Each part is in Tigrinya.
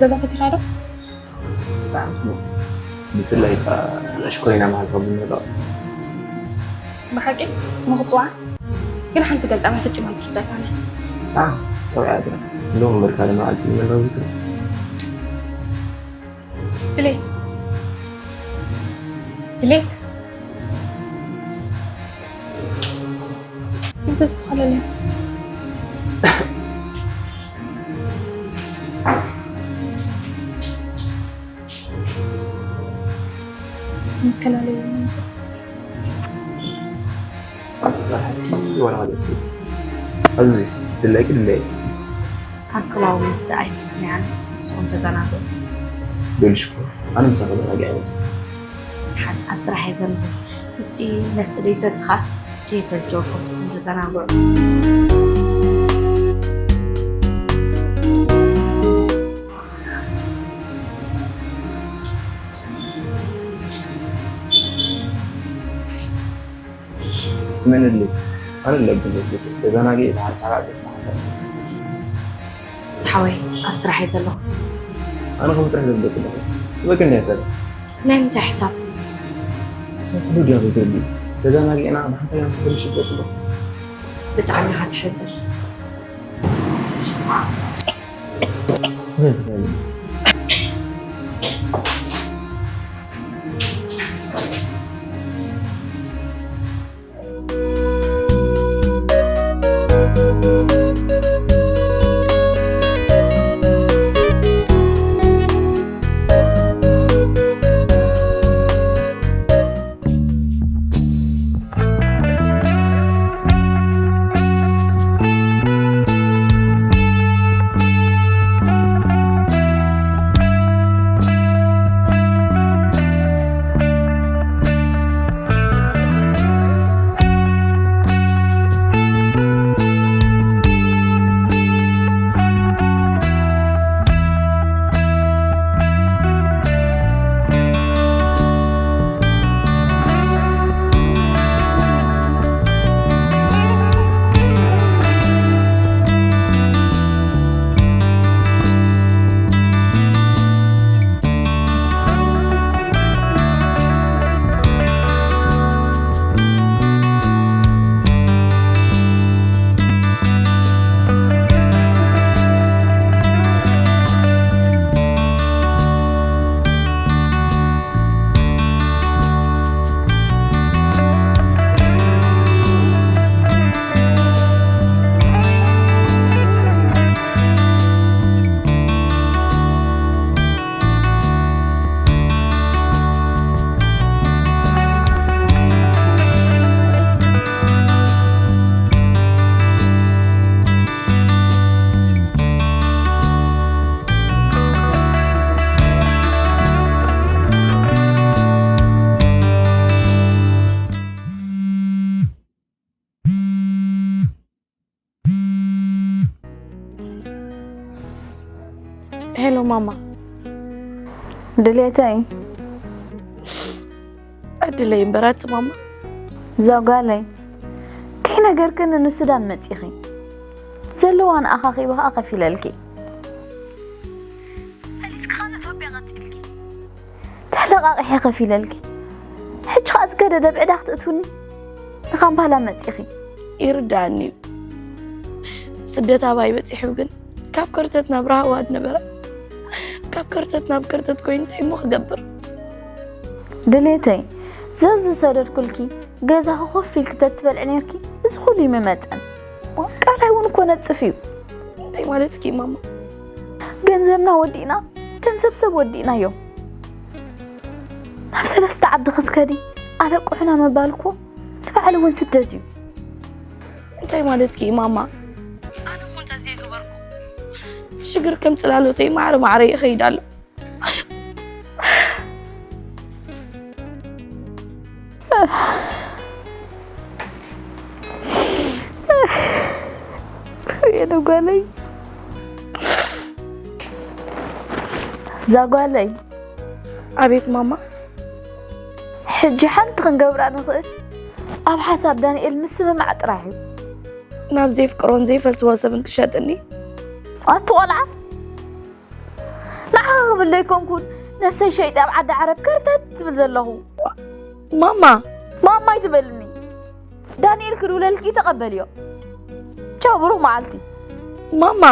ገዛ ፈቲኻ ዶ? ብጣዕሚ ጽቡቕ። ብፍላይ ከኣ ኣሽኮሪና መሓዝ ካብ ዝመልኦ። ብሓቂ ምኽጽዋ ግን ሓንቲ ገልጻ ፈጺማ ዝርዳእካን እያ። ኣህ፣ ጸውዒ ኣድራ። ሎም እምበርካ ድማ ኣልቲ መለው ዝክር። ድሌት። ድሌት። በስተኋላ ላይ መከላለያ። ኣፍራሕኪ ወላ ማለት እዩ። እዚ ድላይኪ ድላይኪ። ኣልኮላዊ መስተ ኣይሰትንያን፣ ንስኹም ተዘናግዑ። ቤልሽኮ፣ ኣነ ምሳኺ ዘናግዕ ኣይመጽእ። ሓን ኣብ ስራሕ እየ ዘንብብ። ምስቲ መስተ ደይሰትኻስ ከየሰልቸወኩም ንስኹም ተዘናግዑ። ስመንሊ፣ ኣነ ለብን ተዘናጊ፣ ብሓንሳብ ዓፂ፣ ብሓንሳብ። ዝሓወይ፣ ኣብ ስራሕ እየ ዘለኹ። ኣነ ከም ጥራሕ ዘብለኩ ኣለኹ። ትበቅኒ እያ ሰብ። ናይ ምንታይ ሕሳብ? ሰብ ኩሉ ድያ ዘይትረዲ? ተዘናጊዕና ብሓንሳብ ኢና ንኽንብል ሽበት ኣለኹ። ብጣዕሚ ኢኻ ትሕዝን። ስለ ትኽእል። ሄሎ ማማ። ድሌተይ። ዕድለይ እምበር ኣቲ ማማ። እዛ ጓለይ፣ ከይነገርክኒ ንሱዳን መጺኺ። ዘለዋ ንኣኻኺበ ኸኣ ከፊለልኪ። መሊስኪ ኸኣ ንኢትዮጵያ ቀጺልኪ። ተለቓቒሐ ከፊለልኪ። ሕጂ ኸኣ ዝገደደ ብዕዳ ክትእትውኒ ንኻምፓላ መጺኺ። ይርድኣኒ እዩ። ስደት ኣባይ በጺሑ ግን ካብ ከርተት ናብ ራህዋ ነበረ። ካብ ከርተት ናብ ከርተት ኮይኑ እንታይ እሞ ክገብር? ድሌተይ፣ ዘዝ ዝሰደድኩልኪ ገዛኺ ኮፍ ኢልኪ ተትበልዒ ኔርኪ፣ እዚ ኩሉ ይምመጸን። ቃላይ እውን እኮ ነጽፍ እዩ። እንታይ ማለትኪ ማማ? ገንዘብና ወዲእና፣ ገንዘብ ሰብ ወዲእናዮ። ናብ ሰለስተ ዓዲ ክትከዲ ኣለቁሑና ምባል እኮ ንባዕሉ እውን ስደት እዩ። እንታይ ማለትኪ ማማ? ኣነ እሞ እንታይ ዘይገበርኩ? ሽግር ከም ጽላሎተይ ማዕረ ማዕረ ይኸይድ ኣሎ። የነ ጓለይ፣ እዛ ጓለይ። ኣቤት ማማ። ሕጂ ሓንቲ ክንገብራ ንኽእል ኣብ ሓሳብ ዳንኤል ምስምማዕ ጥራሕ እዩ። ናብ ዘየፍቅሮን ዘይፈልጥዎ ሰብን ክሸጥኒ? ኣቲ ቆልዓ፣ ንዓ ክብል ዘይኮንኩን ነብሰይ ሸይጠ ኣብ ዓዲ ዓረብ ከርተት ትብል ዘለኹ። ማማ። ማማ ይትበልኒ። ዳንኤል ክድውለልኪ ተቐበልዮ። ቻው፣ ብሩኽ መዓልቲ። ማማ።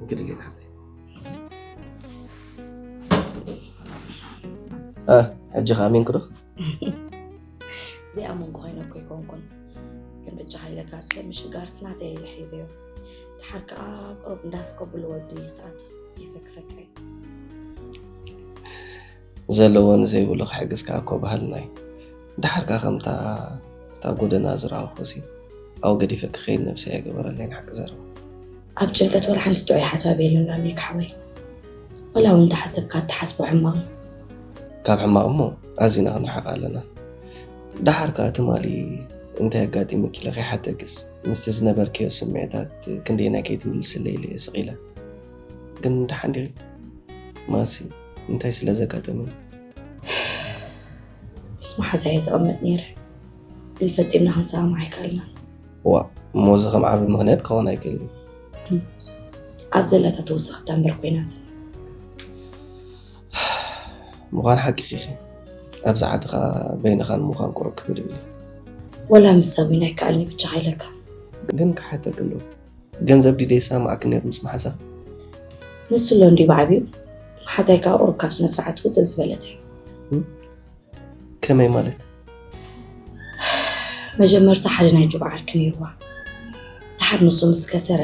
እንግዲህ ጌታ ሓፍተይ። እ፣ ሕጂ ኸኣ ኣሜንኩ ዶ? ዘይኣመንኩ ኮይነ እኮ ኣይኮንኩን። ግን በጃኻ ኢለካ፣ እቲ ሰብ ምሽጋርስ ናተይ ኢለ ሒዘዮ። ደሓር ከኣ ቁሩብ እንዳስኮብሉ ወዲ ክትኣቱስ የሰክፈካ እዩ። ዘለዎ ንዘይብሉ ክሕግዝ ከኣ እኮ ባህልና እዩ። ደሓር ከኣ ከምታ እታ ጎደና ዝረኣኹሲ ኣብኡ ገዲፈ ክኸይድ ነብሰይ ኣይገበረለይን ሓቂ ዘረባ። ኣብ ጭንቀት ወላ ሓንቲ ጥዑይ ሓሳብ የለን ላሜክ ሓወይ። ወላ እውን እንተሓሰብካ እትሓስቦ ሕማቕ እዩ። ካብ ሕማቕ እሞ ኣዚና ክንርሓቕ ኣለና። ደሓር ከኣ ትማሊ እንታይ ኣጋጢሙኪ ኢለ ከይሓተክስ ምስቲ ዝነበርክዮ ስምዒታት ክንደየናይ ከይትምልስለይ ኢለ እየ ስቕ ኢለ። ግን ደሓን ዲኺ? ማሲ እንታይ ስለ ዘጋጠመ? ምስ መሓዛይ እየ ዝቕመጥ ነይረ፣ ግን ፈጺምና ክንሰማማዕ ኣይከኣልናን። ዋእ፣ እሞ እዚ ከም ዓቢ ምኽንያት ክኸውን ኣይክእልን እዩ። ኣብ ዘላታ ተወሰኸታ እምበር ኮይናት። ምዃን ሓቂኺ ኢኺ። ኣብዚ ዓዲ ኸኣ በይንኻ ንምዃን ቁሩብ ክብድ ይብል እዩ። ወላ ምስ ሰብ እውን ኣይከኣልኒ ብቻኻ ኢለካ። ግን ክሓተኪ እንዶ፣ ገንዘብ ድዩ ዘይሰማማዓኪ ነይሩ ምስ መሓዛ? ንሱ ኣሎ እንድዩ ብዓቢኡ፣ መሓዛይ ከኣ ቁሩብ ካብ ስነ ስርዓት ውጽእ ዝበለት እያ። እም? ከመይ ማለት? መጀመርታ ሓደ ናይ ጁባ ዓርኪ ነይርዋ። ደሓር ንሱ ምስ ከሰረ፣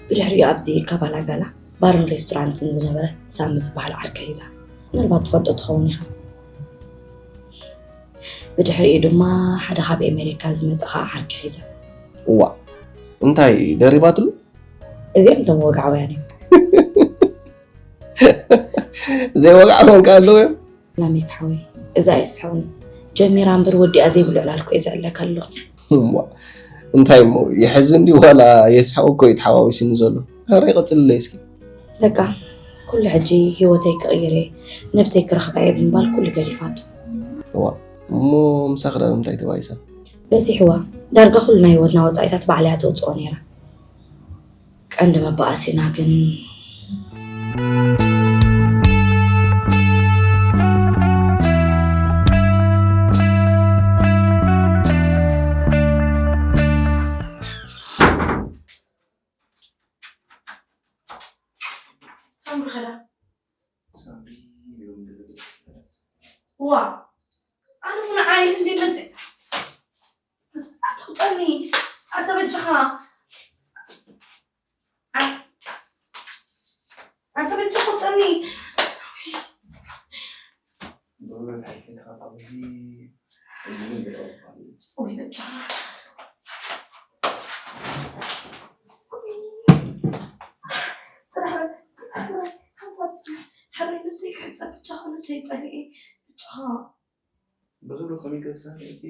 ብድሕሪኡ ኣብዚ ካባላጋላ ባርን ሬስቶራንትን ዝነበረ ሳሚ ዝበሃል ዓርኪ ሒዛ። ምናልባት ትፈልጦ ትኸውን ኢኻ። ብድሕሪኡ ድማ ሓደ ካብ ኣሜሪካ ዝመጸ ኸኣ ዓርኪ ሒዛ። እዋእ፣ እንታይ ደሪባትሉ? እዚኦም እቶም ወግዓውያን እዮም። ዘይወግዓውያን ከ ኣለዉ እዮም? ላሜክ ሓወይ፣ እዛ እየ ስሕውኒ። ጀሚራ እምበር ወዲኣ ዘይብሉ ዕላል እኮ እየ ዝዕለካ ኣለኹ። እሞ፣ እንታይ እሞ፣ የሕዝን ድዩ ዋላ የስሕቕ እኮ እዩ ተሓዋዊስኒ ዘሎ። ኧረ ይቐጽልለይ እስኪ። በቃ፣ ኩሉ ሕጂ ህይወተይ ክቕይር እየ፣ ነብሰይ ክረኽባ እየ ብምባል ኩሉ ገዲፋቶ። እዋ፣ እሞ ምሳኺ ዳ ብምንታይ ተባኢሳ? በዚሕዋ፣ ዳርጋ ኩሉ ናይ ህይወትና ወጻኢታት ባዕላ እያ ተውጽኦ ነይራ። ቀንዲ መባኣሲና ግን ዋ ኣነ ውን ዓይን እንዲ መጽእ ኣትቁጠኒ ኣተ በጃኻ ኣተ በጃኻ ቁጠኒ። ወይ በጃኻ ሕራይ ነብሰይ ክሕጸብ ብቻኻ ነብሰይ ጸሊኤ ብቻኻ በቶሎ ከመይ ተሳለኪ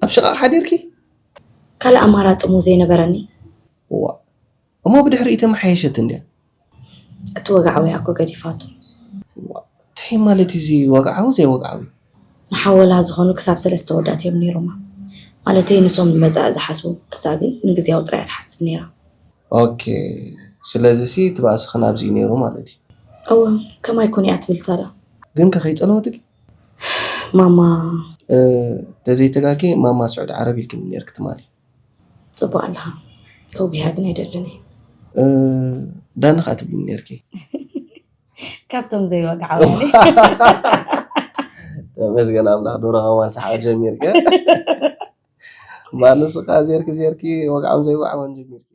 ኣብ ሽቓቕ ሓዲርኪ? ካልእ ኣማራጺ እሞ ዘይነበረኒ። እዋ እሞ ብድሕሪኡ ተመሓየሸት እንድያ። እቲ ወግዓዊ ኣኮ ገዲፋቶ። እዋ እንታይ ማለት እዩ እዚ ወግዓዊ ዘይወግዓዊ? ንሓወላ ዝኾኑ ክሳብ ሰለስተ ወዳት እዮም ነይሮማ። ማለተይ ንሶም ንመጻኢ ዝሓስቡ፣ እሳ ግን ንግዝያዊ ጥራይ ትሓስብ ነይራ። ኦኬ ስለዚ ሲ እቲ ባእስኽን ኣብዚ እዩ ነይሩ ማለት እዩ። እወ ከማይ ኩን እያ ትብል ሳራ። ግን ከ ከይጸለወትኪ? ማማ ተዘይተጋጌ ማማ ስዑድ ዓረብ ኢልክኒ ነርክ ትማሊ። ጽቡቕ ኣለኻ። ከውግያ ግን ኣይደልን እየ። ዳኒ ከኣ ትብልኒ ነርኪ። ካብቶም ዘይወግዓውኒ። ተመስገን ኣምላኽ ዶሮ ከማን ሰሓቕ ጀሚርካ። ማንስ ከኣ ዜርኪ ዜርኪ ወግዓውን ዘይወግዓውን ጀሚርኪ።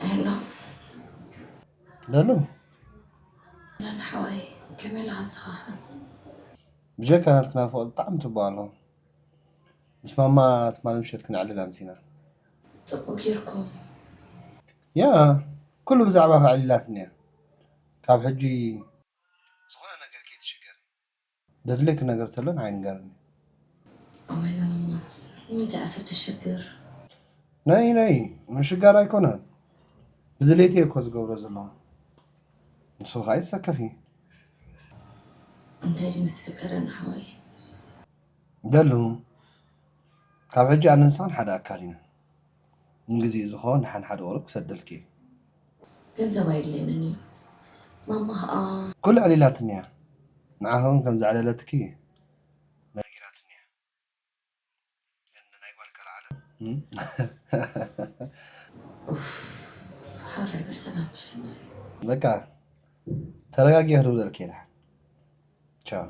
ሄሎ። ሄሎ። ለን ሓወይ፣ ከመይ ኣለኻ ንስኻ? ብጀካ ናትኪ ናፍቖት ብጣዕሚ ጽቡቕ ኣሎ። ምስ ማማ ትማሊ ምሸት ክነዕልል ኣምሲና። ጽቡቕ ጌርኩም። ያ፣ ኩሉ ብዛዕባኺ ኣዕሊላትኒ እያ። ካብ ሕጂ ዝኾነ ነገር ከይትሽገሪ። ዘድልየኪ ነገር ተሎ ንዓይ ንገርኒ። እዋይ እዛ ማማስ ንምንታይ እያ ሰብ ተሸግር? ነይ ነይ፣ ምሽጋር ኣይኮነን። ብድሌት እየ እኮ ዝገብሮ ዘለኹ። ንስኺ ከኣ ኣይትሰከፊ። እንታይ ድዩ መስለካ ዳኒ ሓወይ? ደሉ፣ ካብ ሕጂ ኣነን ንስኽን ሓደ ኣካል ኢና። ንግዜኡ ዝኸውን ንሓንሓደ ቁሩብ ክሰደልኪ እየ። ገንዘብ ኣየድልየንን እዩ። ማማ ኸኣ ኩሉ ኣዕሊላትኒ እያ። ንዓኺ እውን ከም ዘዕለለትኪ ነጊራትኒ እያ። ግን ናይ ጓል ካልእ ዓለም፣ እም? ኡፍ፣ ሓራይ በል ሰላም ምሸት። በቃ፣ ተረጋጊ ክድውለልኪ እየ ደሓን። ቻው።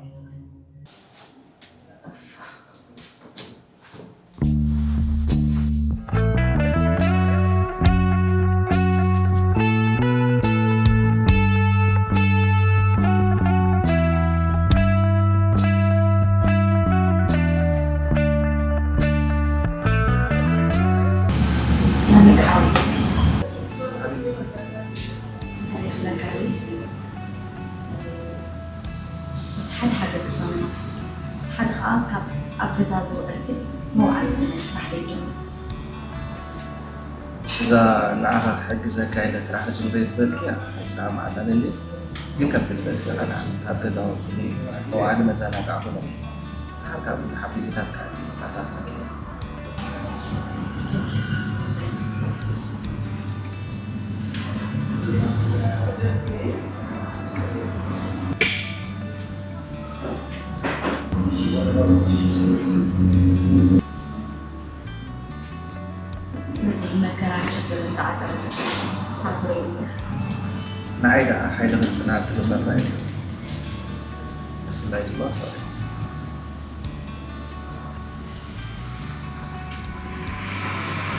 ሓደ ሓገዝ ትኾነና፣ ሓደ ኸኣ ካብ ኣብ ገዛ ዝውዕል ሰብ መውዓሊ ስራሕ ዘይጀምር። እዛ ንዓኻ ክሕግዘካ ኢለ ስራሕ ክጅምር እየ ዝበልክያ ኣይሰማማዓላን እንድዩ። ግን ከምቲ ዝበልክዮ ከኣ ኣብ ገዛ ወጺኺ መውዓሊ መዘናግዒ ኩነኪ። ደሓር ካብ ብዙሓት ቪድዮታት ከኣ ክተኣሳስረኪ እየ። ነዚ መከራን ችግርን ዝዓጠቐ ኣቶ ሬድሞ። ንዓይ ደኣ ሓይልኽን ጽንዓት ክግበርና እዩ። ብፍላይ ድማ ፍቕሪ።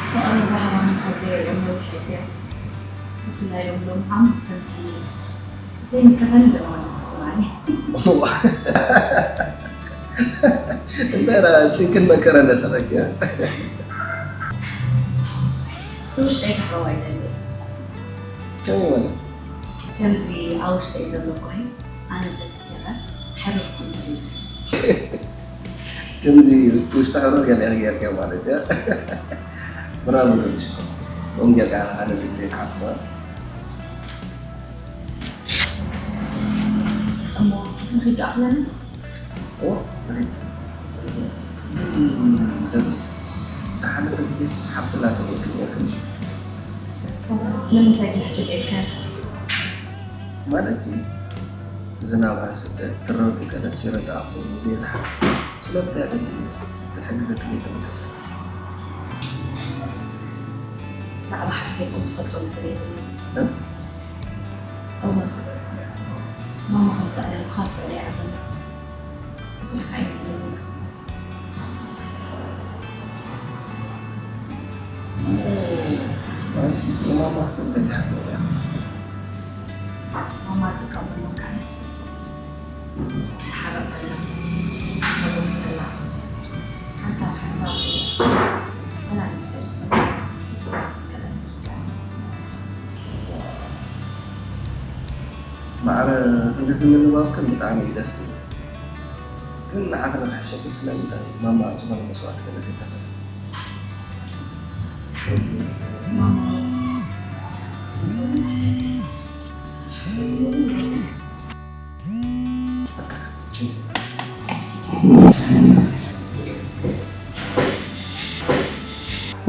ፍቕሪ ብሃዋን ካብ ዘየርእዮም ነዊሕ እየ። ብፍላይ ሎም ሎም ዓም ከምዚ ዘይምከተኒ ደማ ዝስማኒ። እንታይ ደኣ ጭንቅን መከራን ነሰረኪ? ብውሽጠይ ክሕረዋ ይደሊ። ከመይ ማለት? ከምዚ ኣብ ውሽጠይ ዘሎ እኮ ኣነ ተስኪረ ሕርር ክብል ይደሊ። ከምዚ ውሽጢ ሕርር ገለ ጌርካ ማለት እያ። ብራቮ ገብሽ። ከምኡ ጌርካ ኣነ እዚ ግዜ ክሓልፎ። እሞ ንኺድ ዶ ኣኽለና? ኦ፣ ንኺድ። ግን ደም ዝሓለፈ ግዜስ ሓፍትና ተገይርክን ኔርክን ድዩ? ንምንታይ ግን ሕጂ ጌርካ? ማለትሲ፣ እዚ ናብራ ስደት ትረቱ ገለስ ይረዳእኹም ኢለ እየ ዝሓስብ። ስለምንታይ ኣደልዩ ክትሕግዘኪ ዘይተመለሰ? ብዛዕባ ሓፍተይ እኮ ዝፈልጦ ነገር የብለይን። እ? እወ፣ ማማ ከም ዘዕለሉ ካብ ስዕለይ ኣዘንብዕ ብዙሕ ዓይነት ኣለና። ማማ ጥቀመሎም ዓይነት ትሓረቕ ከላ፣ ትሕጎስ ከላ፣ ሓንሳብ ሓንሳብ ወላ ንስተይ ክትዛረብ ትኽእል። ማዕረ ክንድዚ ምንባብክን ብጣዕሚ እዩ ደስ ዝብል። ግን ንዓኺ ንኽሕሸኪ ስለምንታይ ማማ ዝኾነ መስዋእቲ ክኸፍል ዘይከፈለ?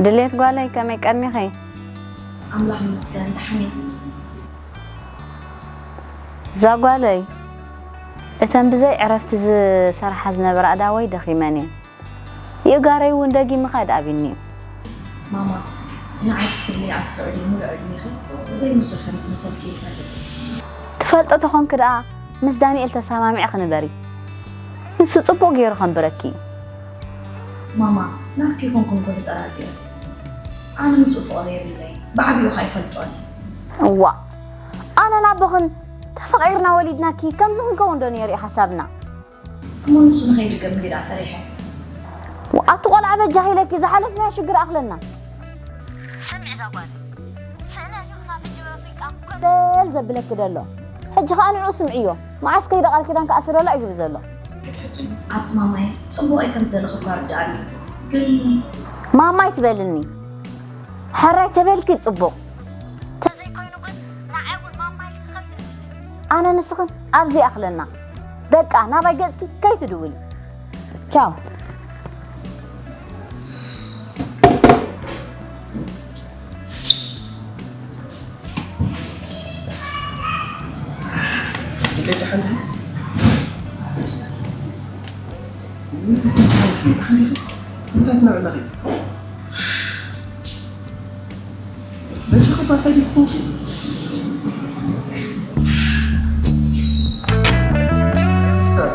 ድሌት ጓለይ ከመይ ቀኒኺ? ኣምላኽ ይመስገን ደሓን እየ። እዛ ጓለይ፣ እተን ብዘይ ዕረፍቲ ዝሰርሓ ዝነበራ ኣእዳወይ ደኺመን እየን። የእጋረይ እውን ደጊሙ ምኻድ ኣቢኒ እዩ። ማማ፣ ንዓይ ክትብሊ ኣብ ስዑዲ ሙሉእ ዕድሜኺ ብዘይ ምሱል ከም ዝመሰልኪ ይፈልጥ እየ። ትፈልጦ ተኾንኪ ደኣ ምስ ዳንኤል ተሰማሚዕኺ ንበሪ። ንሱ ጽቡቕ ገይሩ ከንብረኪ እዩ። ማማ፣ ናትኪ ይኾንኩን እኮ ተጠራጢረ። ኣነ ምስኡ ፍቕሪ የብለይ፣ ብዓቢኡ ኸኣ ይፈልጦን እየ። እዋእ፣ ኣነን ኣቦኽን ተፈቒርና ወሊድናኪ ከምዚ ክንከውን ዶ ነይሩ እዩ ሓሳብና? እሞ ንሱ ንኸይድገም እንዲ ደኣ ፈሪሐ። ኣቲ ቆልዓ በጃኺ ኢለኪ ዝሓለፍናዮ ሽግር ኣኽለና። ስምዒ እዛ ጓል፣ ስእነት እዩ ክሳብ ሕጂ ኣብ ኣፍሪቃ ኮለል ዘብለኪ ዘሎ። ሕጂ ኸኣ ንዕኡ ስምዕዮ። መዓስ ከይደ ቃል ኪዳን ክኣስረላ እዩ ዝብል ዘሎ። ኣቲ ማማየ፣ ጽቡቕ እየ ከምዚ ዘለኹ እኳ ርድኣኒ። ግን ማማይ ትበልኒ። ሕራይ ተበልኪ ጽቡቕ። ተዘይኮይኑ ግን ንዓይ እውን ማማይ ክትኸፍትልኒ። ኣነ ንስኽን ኣብዚ ይኣኽለና። በቃ ናባይ ገጽኪ ከይትድውሊ። ቻው። እንታይ ትነብዕ ኣለኺ? በጃኺ ባታ ዲኹ? ሲስተር።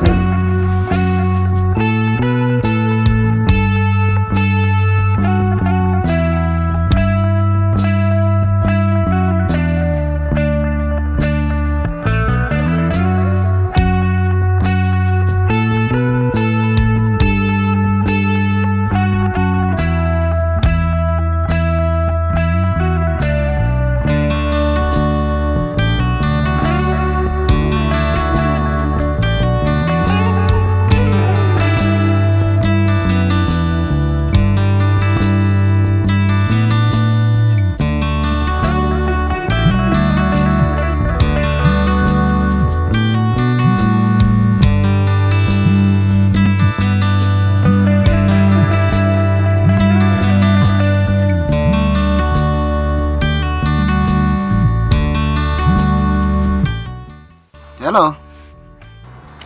ሄሎ።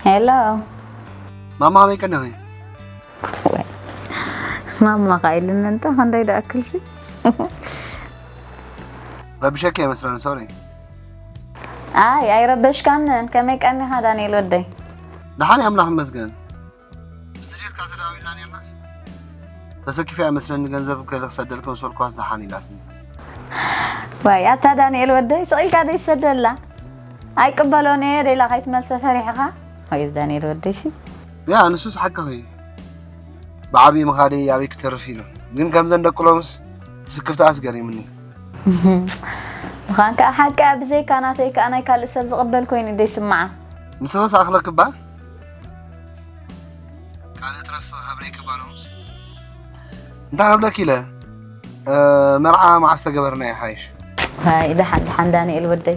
ሄሎ። ማማ ከመይ ቀኒኺ? ማማ ቃይልን እንተ ክንደይ ደኣክልሲ? ረብሸኪ ይመስለኒ፣ ሶሪ። ኣይ ኣይረበሽካንን። ከመይ ቀኒኻ ዳንኤል ወደይ? ደሓን እየ ኣምላኽ ይመስገን። ብስድየትካ ተዳዊልና ነርናስ ተሰኪፈ እያ መስለኒ፣ ገንዘብ ገለ ክሰደልኪ መሰልኳስ ደሓን ኢላትኒ። ዋይ ኣታ ዳንኤል ወደይ ስቕ ኢልካ ደይ ትሰደላ? ኣይቅበሎን እየ ደይላ ከይትመልሰ ፈሪሕኻ? ወይ ዳንኤል ወደይሲ ያ ንሱስ ሓቅኺ እዩ። ብዓብዪ ምኻደይ ኣበይ ክተርፍ ኢሉ። ግን ከምዘን ደቂ ሎምስ ትስክፍታ ኣስገሪምኒ። ምዃን ከዓ ሓቂ እያ፣ ብዘይካ ናተይ ከዓ ናይ ካልእ ሰብ ዝቕበል ኮይኑ ደይስምዓ። ንስኽስ ኣኽለክባ ካልእ ትረፍ ስኻ ሃብለይ ክባሎምስ እንታይ ሃብለክ ኢለ። መርዓ መዓስ ተገበርና ይሓይሽ። ሃይ ደሓን ደሓን ዳንኤል ወደይ፣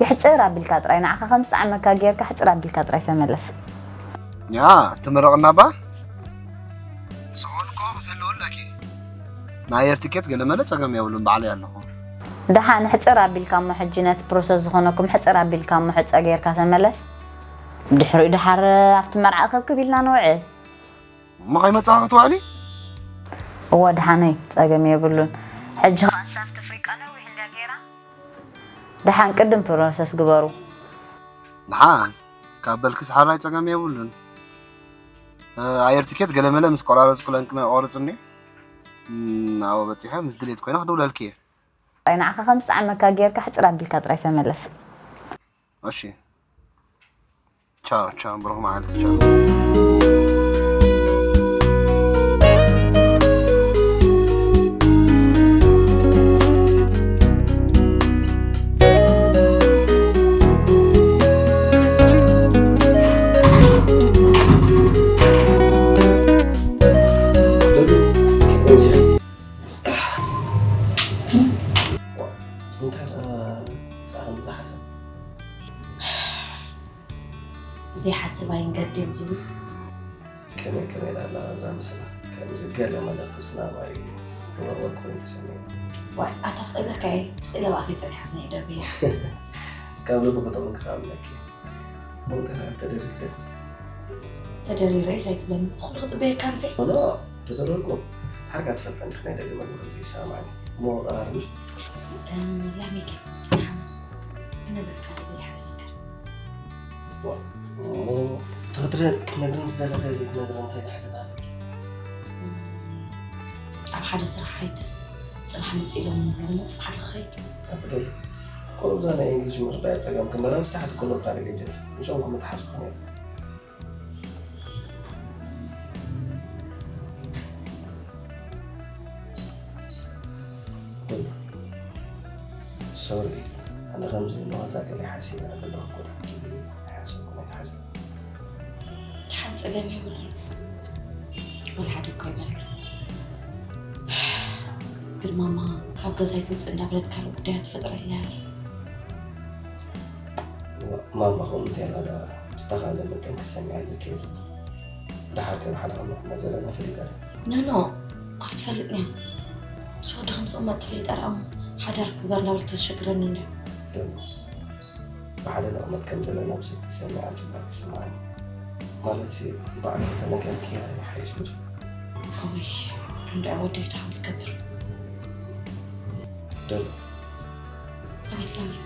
ይሕፅር ኣቢልካ ጥራይ ንዓኻ ከም ዝጠዓመካ ጌርካ ሕፅር ኣቢልካ ጥራይ ተመለስ። ያ ትምረቕና ባ ንስኹን እኮ ክትህልው ኣለኪ። ናይ ኣየር ትኬት ገለ መለ ጸገም የብሉን ባዕለይ ኣለኹ። ደሓን ሕፅር ኣቢልካ እሞ ሕጂ ነቲ ፕሮሰስ ዝኾነኩም ሕፅር ኣቢልካ እሞ ሕፀ ጌርካ ተመለስ። ድሕሪኡ ደሓር ኣብቲ መርዓ እኽብክብ ኢልና ንውዕል። እሞ ከይመጻኺ ክትውዕሊ? እወ ደሓነይ ጸገም የብሉን። ሕጂ ኸኣ ሳፍቲ ፍሪቃ ነዊሕ እንድያ ጌራ። ደሓን ቅድም ፕሮሰስ ግበሩ። ደሓን ካብ በልክስ ሓራይ ጸገም የብሉን። ኣየር ትኬት ገለመለ ምስ ቆራረጽኩ ለንቅነ ቆርጽኒ ናብኡ በጺሐ ምስ ድሌት ኮይነ ክድውለልኪ እየ። ኣይ ንዓኻ ከም ዝጠዓመካ ጌርካ ሕጽር ኣቢልካ ጥራይ ተመለስ። እሺ ቻው ቻው ብሩኽ መዓልቲ ቻው። ዘይሓስብ ኣይንገድም ዝብሉ ከመይ ከመይ ዳላ እዛ ምስላ ከምዚ ገለ መልእኽትስ ናባይ ክወርወር ኮይኑ ተሰሚዑ። ዋይ ኣታ ስእለካ እየ ስእለ ብኣፈይ ፀኒሓትኒ እየ ደርብየ። ካብ ልቢ ክጥቕም ክኽኣለኪ መንጠራ ተደሪረ። ተደሪረ እየ ኣይትብለኒ እዚ ኩሉ ክፅበየካ ምሰ። ኖ ተደረርኩ ሓርካ ትፈልጠኒ ክናይ ደገ መግቢ ከምዚ ይሰማዕኒ እሞ ቀራርብሽ። ላሜኪ ፅንሓና ክነግረካ ደሊ ሓደ ነገር። እሞ እቲ ክትነግርኒ ዝደለኻዮ ዘይትነግርኒ እንታይ ዝሓተት ኣለኪ? ኣብ ሓደ ስራሕ ሓይተስ ፅባሕ መፅእ ኢሎም ንብሎም እሞ ፅባሕ ዶ ክኸይድ? ኣትደል ኮሎም እዛ ናይ እንግሊሽ ምርዳእ ፀገም ክምበር ኣብዚ ታሕቲ ከሎ ጥራይ ኤጀንሲ ምስኦም ክምትሓዝ ክኾን እየ። ሶሪ ኣነ ከምዚ ንዋዛ ገለ ሓሲበ ኣለኹ ጎዳእኪ ኣይሓሰብኩን ኣይትሓዚ። ደሓን ጸገም የብሉን። ወላ ሓደ እኮ ኣይበልክን። ግን ማማ ካብ ገዛ ኣይትውጽእ እንዳበለት ካልእ ጉዳያት ትፈጥረልና ኣላ። ማማ ከምኡ እንተይላ ደኣ ብዝተኻእለ መጠን ክትሰምዒ ኣለኪ እየ ዝብል። ደሓር ከ ብሓደ ከም ንቕመጥ ዘለና ፈሊጣ ድያ? ኖኖ ኣይትፈልጥን እያ። ምስ ወዲ ከም ዝቕመጥ ተፈሊጣ ደኣ እሞ ሓዳር ክግበር እንዳበለት ተሸግረኒ እንድያ። ደሞ ብሓደ ንቕመጥ ከም ዘለና ብሰቲ ሰሚዓ ጽቡቕ ይስምዓኒ። ማለትሲ ባዕልኺ ተነጊርክያ ይሓይሽ እንጂ። ኣወይ እንድዒ ወደይ እንታይ ከም ዝገብር። ደሎ ኣቤት ሎሚክ።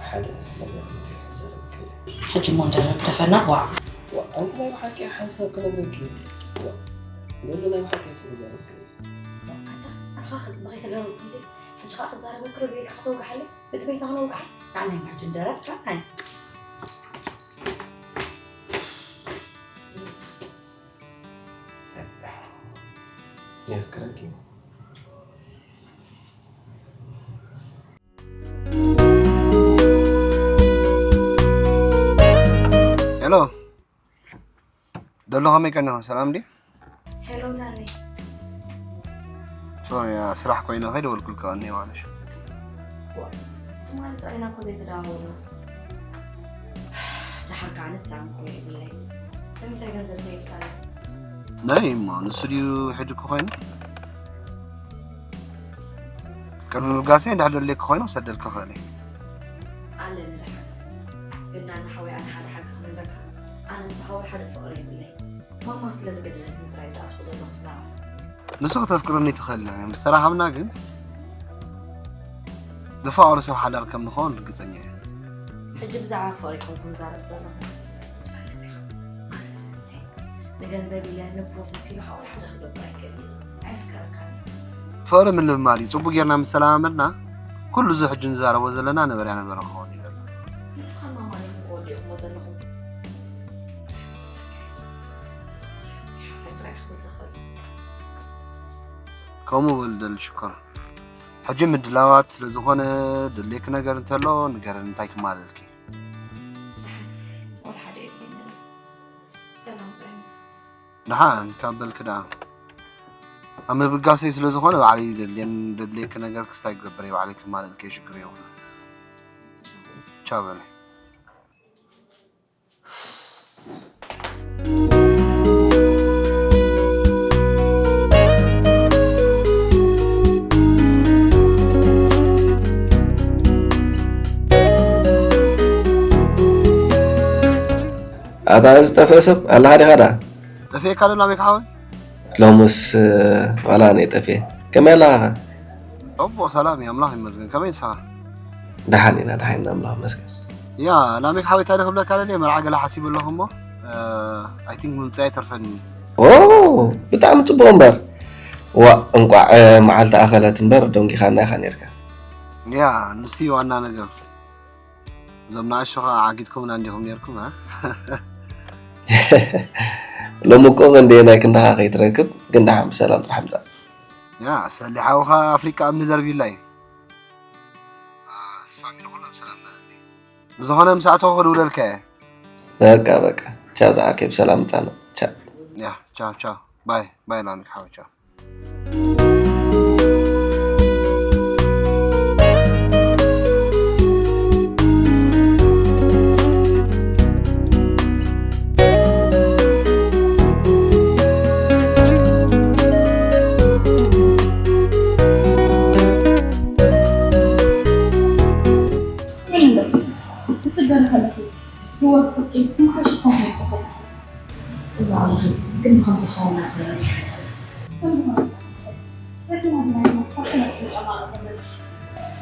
ሓደ ነገር እንድዒ ክዛረበኪ እየ። ሕጂ እሞ እንድዒ ግደፈና ዋእ። ዋእ ኣንቲ ናይ ብሓቂ ሓንሳብ ክነግረኪ እየ። ዋእ ደሎ ናይ ብሓቂ ኣይትዛረብኪ። ኣንታ ንዓኻ ክጽበ ከይተደረርኩ ምሴስ ሕጂ ኸኣ ክዛረበኪ ዶ ኢልካ ከተውግሓለይ? እቲ ቤትና ክነውግሓ ንዓናይ ሕጂ ንደረር ጥራሕ ናይ የፍቅረኪ ሄሎ ደሎ ከመይ ቀኒኹ ሰላም ድዩ? ሄሎ ዳኒ። ሶሪ ስራሕ ኮይነ ከይደወልኩልካ ቀኒየ ማለት እዩ። ትማሊ ጥራይና እኮ ዘይተደዋወልና። ደሓር ከዓ ንሳን እኮ የብለይ። ንምንታይ ገንዘብ ዘይብልካኒ? ናይ እሞ ንሱ ድዩ ሕድኩ ኮይኑ? ቅድሚ ምብጋሰይ እንድሕር ደልየኪ ኮይኑ ክሰደልኪ ክእል እየ። ኣለኒ ደሓን ግን ኣነ ሓወይ፣ ኣነ ሓደ ሓቂ ክነግረካ፣ ኣነ ምስ ሓወይ ሓደ ፍቕሪ የብለይ። ማማ ስለ ዝገደደትኒ ጥራይ ዝኣትኹ ዘለኹ ስመራ። ንሱ ክተፍቅረኒ ትኽእል እያ፣ ምስ ተራኸብና ግን ዝፋቐሩ ሰብ ሓዳር ከም ንኸውን ርግጸኛ እየ። ሕጂ ብዛዕባ ፍቕሪ ኢኹም ክንዛረብ ዘለኹም ትፈልጥ ኢኻ። ኣነ ስምንተይ ንገንዘብ ኢለ ንፕሮሰስ ኢለ ሓወይ ሓደ ክገብር ኣይክእልን እየ። ኣየፍቅረካን። ፍቕሪ ምልምማድ እዩ። ጽቡቕ ጌርና ምስ ተለማመድና ኩሉ እዚ ሕጂ ንዛረቦ ዘለና ነበረያ ነበረ ክኸውን እዩ። ንስኻ ማማ ኢኹም ክወዲእኹሞ ዘለኹም። ከምኡ በል ደል ሽኮር። ሕጂ ምድላዋት ስለ ዝኾነ ድሌክ ነገር እንተሎ ንገረን እንታይ ክማለልኪ። ደሓን። ወላ ሓደ የድልየኒ። ብሰላም ጥራይ ምጻእ። ደሓን ካብ በልኪ ደኣ። ኣብ ምብጋሰይ ስለ ዝኾነ ባዕለይ ደድልየን ደድልየኪ ነገር ክስታይ ክገብር እየ ባዕለይ ክማለልኪ እየ ሽግር የብሉን። ቻው በለ። ኣታ እዚ ጠፍአ ሰብ ኣለኻ ዲኻ ደኣ? ጠፊኤካ ዶ ላሜክ ሓወይ? ሎምስ ዋላ ኣነ ጠፊኤ። ከመይ ኣለኻ ኸ? ጽቡቕ ሰላም እዩ ኣምላኽ ይመስገን። ከመይ ንስኻ? ደሓን ኢና ደሓን ኢና ኣምላኽ ይመስገን። ያ ላሜክ ሓወይ እንታይ ዶ ክብለካ ደልየ መርዓ ገለ ሓሲበ ኣለኹ እሞ I think ምምጻእ ኣይተርፈኒ። ኦ ብጣዕሚ ጽቡቕ እምበር። ዋእ እንቋዕ መዓልቲ ኣኸለት እምበር ደንጊኻና ኢኻ ኔርካ። ያ ንሱ እዩ ዋና ነገር። እዞም ንኣሽቱ ኸዓ ዓጊትኩምና እንዲኹም ኔርኩም እ ሎሚ እኮ ክንደየናይ ክንድኻ ከይትረክብ ግን ደሓን ብሰላም ጥራሕ ምጻእ። ያ ሰሊ ሓውኻ ኣፍሪቃ እምኒ ደርቢላ እዩ። ፋሚሊ ኩሎም ሰላም በለኒ። ብዝኾነ ምስ ኣተኹ ክድውለልካ እየ። በቃ በቃ ቻው ዝዓርከይ ብሰላም ምጻና ቻው። ያ ቻው ቻው ባይ ባይ ላሚክ ሓወይ ቻው። ምን እንደው ትስደሪ ከለኺ ህይወት ጥቂት ምሓሽ እኳ ከይተሰብሐ ጽቡቕ ኣለኺ ግን ብኸምዚ ክኸውን ኣይክእልን እየ ሓሳብ ከምዝኾነ እቲ ናድናይ ማስፋት ነቲ ጨማሮ ከመልኪ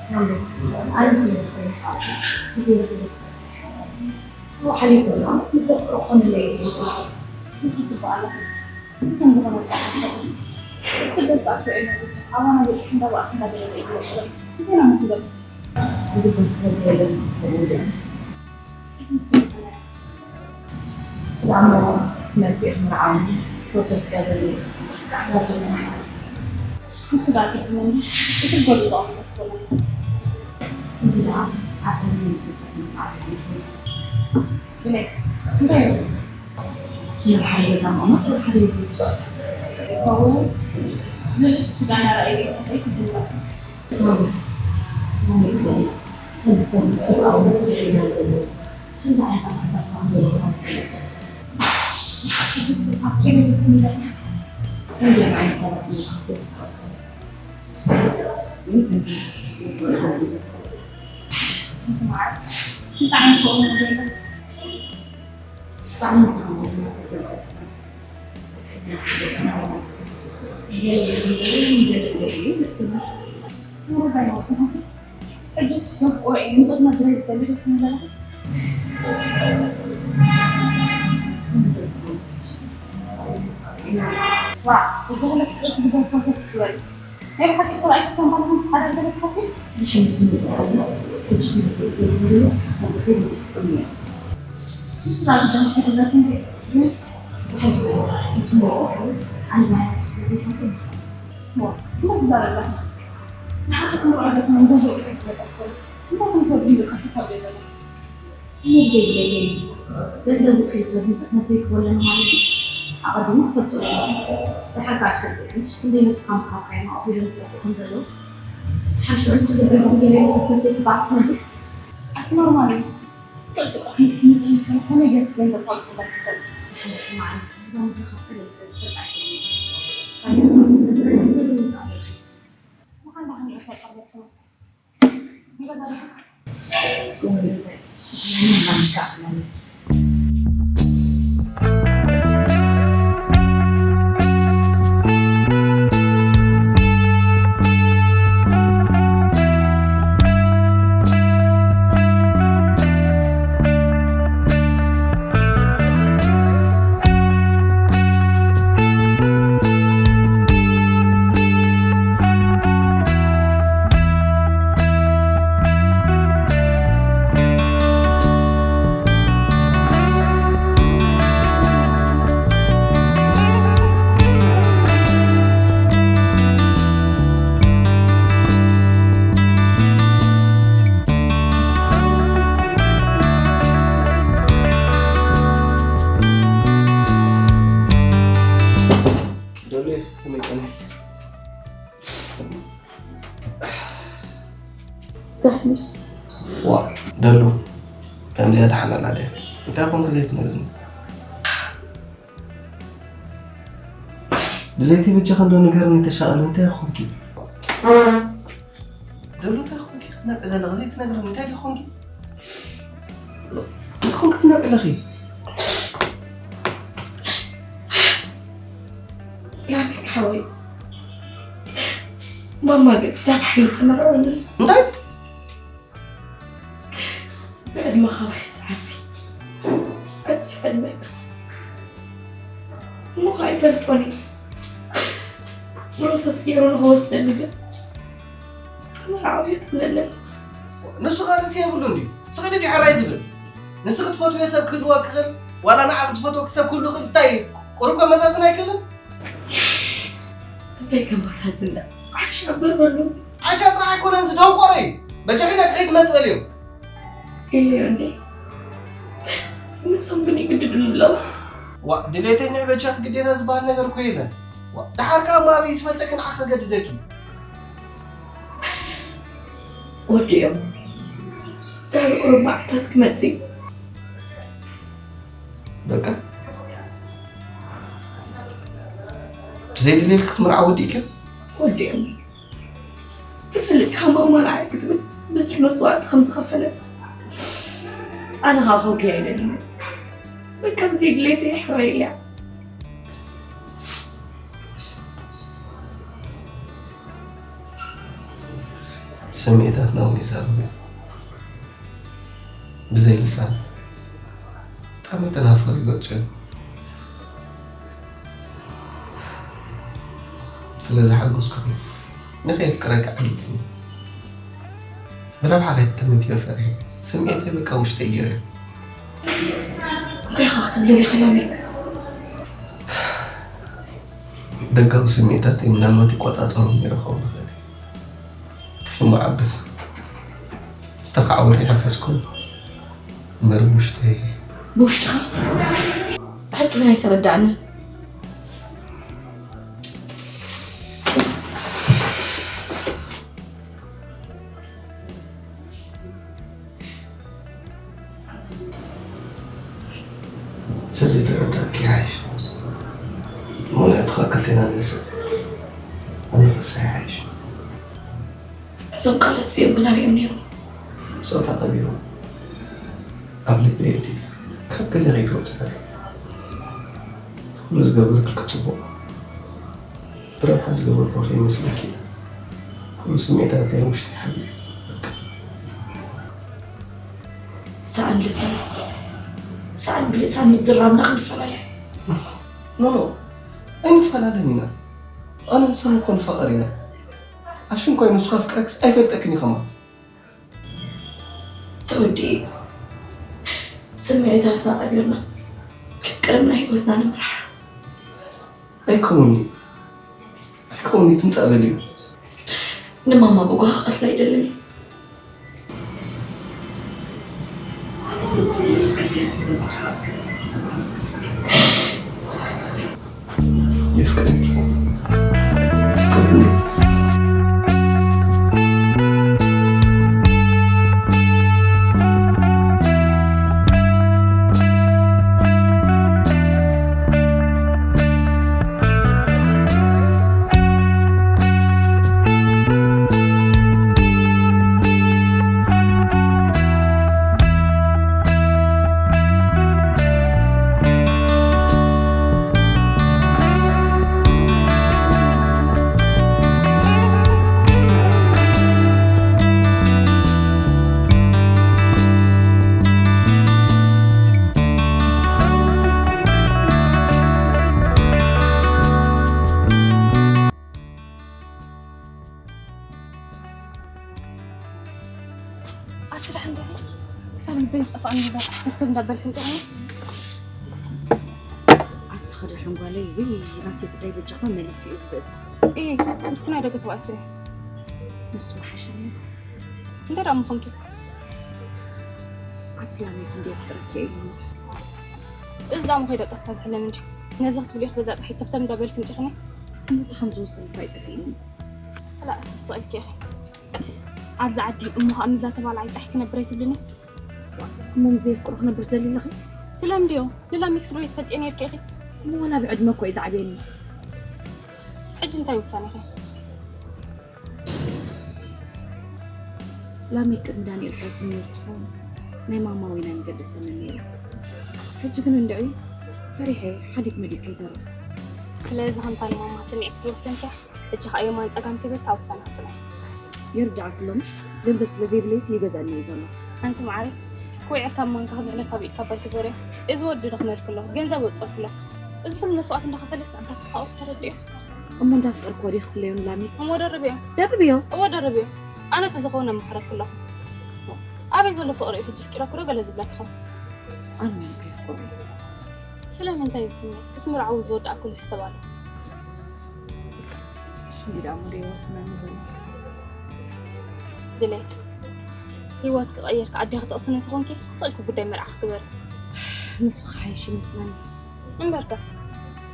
ሳምሪ ኣነ ስለ ዝፈሪሕ ኣቲ ግዜ ንክልተ ሓሳብ ወሓሊፉ ድማ ምስ ዘፍቅሮ ክኾነለይ እዩ ዝብል ንሱ ጽቡቕ ኣለኺ ግን ከምዝኾነ ጣሓ ስደት ባእትዮ እዩ ነብቻ ኣባና በጽሕ እንዳባእስ እንዳገለለ እዩ ዝወጥረን እንቴና ምክንገብ ዝግበር ስለ ዘየለ ዝኽፈል ውልእ ስለ ኣሞ መጺኡ ክምርዓውኒ ፕሮሰስ ገበሊ ዳክተር ጀመረ ማለት እዩ። ንሱ ዳኣ ክድመኒ እቲ ጎሉ ዳኣ መለክቶ ኣለና። እዚ ዳኣ ኣብዛ ናይ መጸጸት መጽዓት እዩ ዝብል። ብሌት እንታይ እዩ? ናብ ሓደ ገዛ ምቕማጥ ወደ ሓደ ይብል። ዝኸውን ንእሱ ስጋ እናረኣየ ይቕጥል ክድመስ ሕጅስ መፍቆ እዩ ምጽት ነግረ ዝደሊ ዶ ትም ዘለኹ ዋ እዛ ሁለት ጽእት ግደ ፕሮሰስ ትበል ናይ ብሓቂ ጥራይ ከም ባልኩም ጻዕዳ ገለ ትሓስብ ብሽምስ ምጽእ ሕጂ ምጽእ ስለ ዝህሉ ሳብስክራይብ ምጽእ ትጥቅሙ እያ ንሱ ራሱ ደም ሕድረትን ግን ብሓይሲ ንሱ ምጽእ ኣነ ባህላቱ ስለ ዘይፈቱ ምጽእ ገንዘብ ውፅኡ ስለ ዝምፅእ ነብሰይ ክህቦ ኣለኒ ማለት እዩ ኣቐዲሙ ክፈልጦ ኣለዎ ድሓር ከዓ ትፈልጥ ኢኻ ምሽ ክንደይ ነብስኻ ምስ ሃብካዮም ኣቑሑ ኢሎም ዝጠፍኡ ከም ዘለዉ ድሓር ሽዑ ንክትገብር ኢኹም ገለ ኢለ ስለ ዝመፅእ ክበኣስ ክነብር ኣቲ ኖርማል እዩ ስቕ ጥራሕ ምስ ምፅእ ከመይ ገይርክ ገንዘብ ታውፅእ ኣለካ ሰብ ድሓር ንሕማዓኒ እዛ ምድሪ ካብ ቀደም ስለ ዝፈልጣ ኣይፈልጥን ተተሓላላለ። እንታይ ኮንክ ዘይትነግርኒ? ድሌተይ በጃኻ እንዶ ንገርኒ፣ ተሻቐል። እንታይ ኮንኪ? ደሎ እንታይ ኮንኪ ክትነቂ ዘለኺ ዘይትነግርኒ? እንታይ ኮንኪ? እንታይ ኮንኪ ትነቂ ኣለኺ? ላሚክ ሓወይ፣ ማማ ግን ዳብ ሓይሊ ተመርዖኒ። እንታይ? ብዕድመኻ ውሕስ ዓቢ ዕጽፊ ዕድመ ኣለካ። እሞ ከኣ ኣይፈልጦን እየ። ፕሮሰስ ገይሩ ንኽወስደኒ ግን ተመርዓዊ እየ ትብለኒ። ንሱ ኸ ርእሲ የብሉን ድዩ? ስቕ ኢሉ ድዩ ሕራይ ዝብል? ንስኺ ትፈትውዮ ሰብ ክህልወኪ ክእል፣ ዋላ ንዓኺ ዝፈትወኪ ሰብ ክህሉ ክእል፣ እንታይ ቁሩብ ከ መዛዝን ኣይክእልን? እንታይ ከመሳስል? ዓሻ እምበር በሉ። ዓሻ ጥራሕ ኣይኮነን፣ እዚ ደንቆሮ እዩ። በጃኺ ነቲ ከይትመጽእ በልዮ። ኢለዮ እንዴ? ንሶም ግን ይግድዱኒ ኣለዉ። ዋ፣ ድሌተኛ በጃኺ ግዴታ ዝበሃል ነገር እኮ የለን። ዋ፣ ደሓር ከኣ እሞ ኣበይ ዝፈልጠኪ ንዓኺ ከገድደኪ? ወዲኦም። ድሕሪ ቁሩብ መዓልታት ክመጽእ እዩ። በቃ ብዘይ ድሌት ክትምርዓ ወዲእኪ? ወዲኦም። ትፈልጥ ኢኻ ማማ ንዓይ ክትብል ብዙሕ መስዋእቲ ከም ዝኸፈለት። ኣነ ኸኣ ከውግያ ኣይደልን። በቃ ብዘይ ድሌተይ ሕራይ ኢለያ። ስምዒታትና እውን ይዛረቡ እዮም። ብዘይ ልሳን። ብጣዕሚ ተናፈር ይገልጹ እዮም። ስለ ዝሓገዝኩኺ፣ ንኸየፍቅረኪ ዓጊተኒ። ብረብሓ ከይትእመኒ እየ ፈሪሐ። ስምዒተይ በቃ ውሽጠይ ገይረ። እንታይ ኢኻ ክትብለኒ ከላሚክ? ደጋዊ ስምዒታተይ ምናልባት ይቆጻጸሮም ነይረ ክኸውን ይኽእል እዩ። እንታይ እሞ ዓብስ? ዝተኻዕወረ ይሓፈስኩም እምበር ውሽጠይ። ብውሽጥኻ? ብሕጂ እውን ኣይተረዳእንን። ስለዘይተረዳእኪ ይሓይሽ። ምኽንያቱ ካብ ክልቴና ንንስእ ኣብ ንኽሳይ ይሓይሽ። እዞም ቃላት እዚኦም ግን ኣበይ እዮም ነይሮም? ጾታ ቀቢሩ ኣብ ልበይ እቲ ካብ ገዛ ከይትወጽእ ኩሉ ዝገበርክልኪ ጽቡቕ። ብረብሓ ዝገበርኩ ከይመስለኪ ኩሉ ስምዒታተይ ኣብ ውሽጢ ሓቢኡ። ሰኣን ልሳን፣ ሰኣን ብልሳን ምዝራብና ክንፈላለ። ኖ፣ ኖ፣ ኣይንፈላለን ኢና። ኣነ ንስኺ እኮ ንፋቐር ኢና። ኣሽንኳይ ንሱ ከፍቅረክስ ኣይፈልጠክን እዩ ከማን። ተወዲኡ። ስምዒታትና ቀቢርና ከቀርብና ህይወትና ንምራሕ። ኣይከውን'ዩ። ኣይከውን'ዩ፣ ትምጻእ በልዮ። ንማማ ብጓሂ ክቐትላ ኣይደልን እየ። የፍቅረኪ። ኣቲ ደሓን ዲኺ? ክሳብ ልበይ ዝጠፍኣኒ ገዛ ክትከብ እንዳበልክን ጥቕሚ። ኣቲ ክድሕን ጓለይ፣ ውይ፣ ናተይ ጉዳይ በጃኻ መሊሱ እዩ ዝበእስ። እይ፣ ምስቲ ናይ ደገ ተባእሰ። ንሱ ምሓሸኒ። እንታይ ደኣ ምኾንኪ? ኣቲ ላሜክ እንዲ የፍቅረኪ እዩ። እዚ ደኣ ምኾይ ደቀስካ ዝሕለም እንዲ። ነዚ ክትብልዮ በዛ ጥራሕ ተብተብ እንዳበልክን ጭኽኒ። እሞ እቲ ከም ዝወስን እንታይ ጠፊእኒ? ላእ፣ ስቕ ኢልኪ ኢኺ። ኣብዚ ዓዲ እሞ ኸኣ ምዛ ተባል ኣይጻሒ ክነብር ኣይትብልኒ። እሞ ምስ ዘየፍቅሮ ክነብር ትደሊ ኣለኺ? ትለምድዮ። ንላሚክስ ዶ ይትፈልጥዮ ነይርኪ ኢኺ? እሞ ዋላ ብዕድመ እኮ እዩ ዝዓብየኒ። ሕጂ እንታይ ውሳነ ኢኺ? ላሜክ ቅድሚ ዳንኤል ሓይትኒ ትኾን ናይ ማማ ወይና ንገደሰኒ ነይሩ። ሕጂ ግን እንድዒ ፈሪሐ ሓዲግ መዲግ ከይተርፍ። ስለዚ ከምታ ንማማ ስሚዕኪ ዝወሰንኪያ፣ ሕጂ ኸኣ የማን ጸጋም ከይበልኪ ኣብ ውሳነ ክጽንዒ። ይርዳእኪ፣ ሎምሽ ገንዘብ ስለ ዘይብለይስ ይገዝኣኒ እዩ ዘሎ። ኣንቲ መዓረይ፣ ክውዕል ካብ ማንካ ክዝሕለካ ኣብ ኢድካ ኣባይ ትግበርዮ። እዚ ወዲ ደኽመልኪ ኣሎ፣ ገንዘብ ወጸልኪ ኣሎ። እዚ ኩሉ መስዋእቲ እንዳኸፈለስ ኣንታ ስኻ ተረድዮ። እሞ እንዳፍቀርክዎ ድየ ክፍለዮ ንላሜክ? እሞ ደርብዮ። ደርብዮ? እዎ ደርብዮ። ኣነ እቲ ዝኸውን ኣማኽረኪ ኣለኹ። ኣበይ ዘሎ ፍቕሪ እዩ ሕጂ ፍቂረኪ ዶ ገለ ዝብለኪ ኸ? ኣነ እውን ከየፍቅሮ እዩ። ስለምንታይ እዚ ስምዒት ክትምርዓዊ ዝወዳእክሉ ሕሰብ ኣሎ? እሱ እንዲ ደኣ እሞ ደይወስነኒ ዘሎ። ድሌት ህይወት ክቐይር ኣዴኺ ትቕስኒ ተኾንኪ ስቕ ኢልኪ ጉዳይ መርዓኺ ግበሪ። ንሱ ክሓይሽ ይመስለኒ። እምበርከ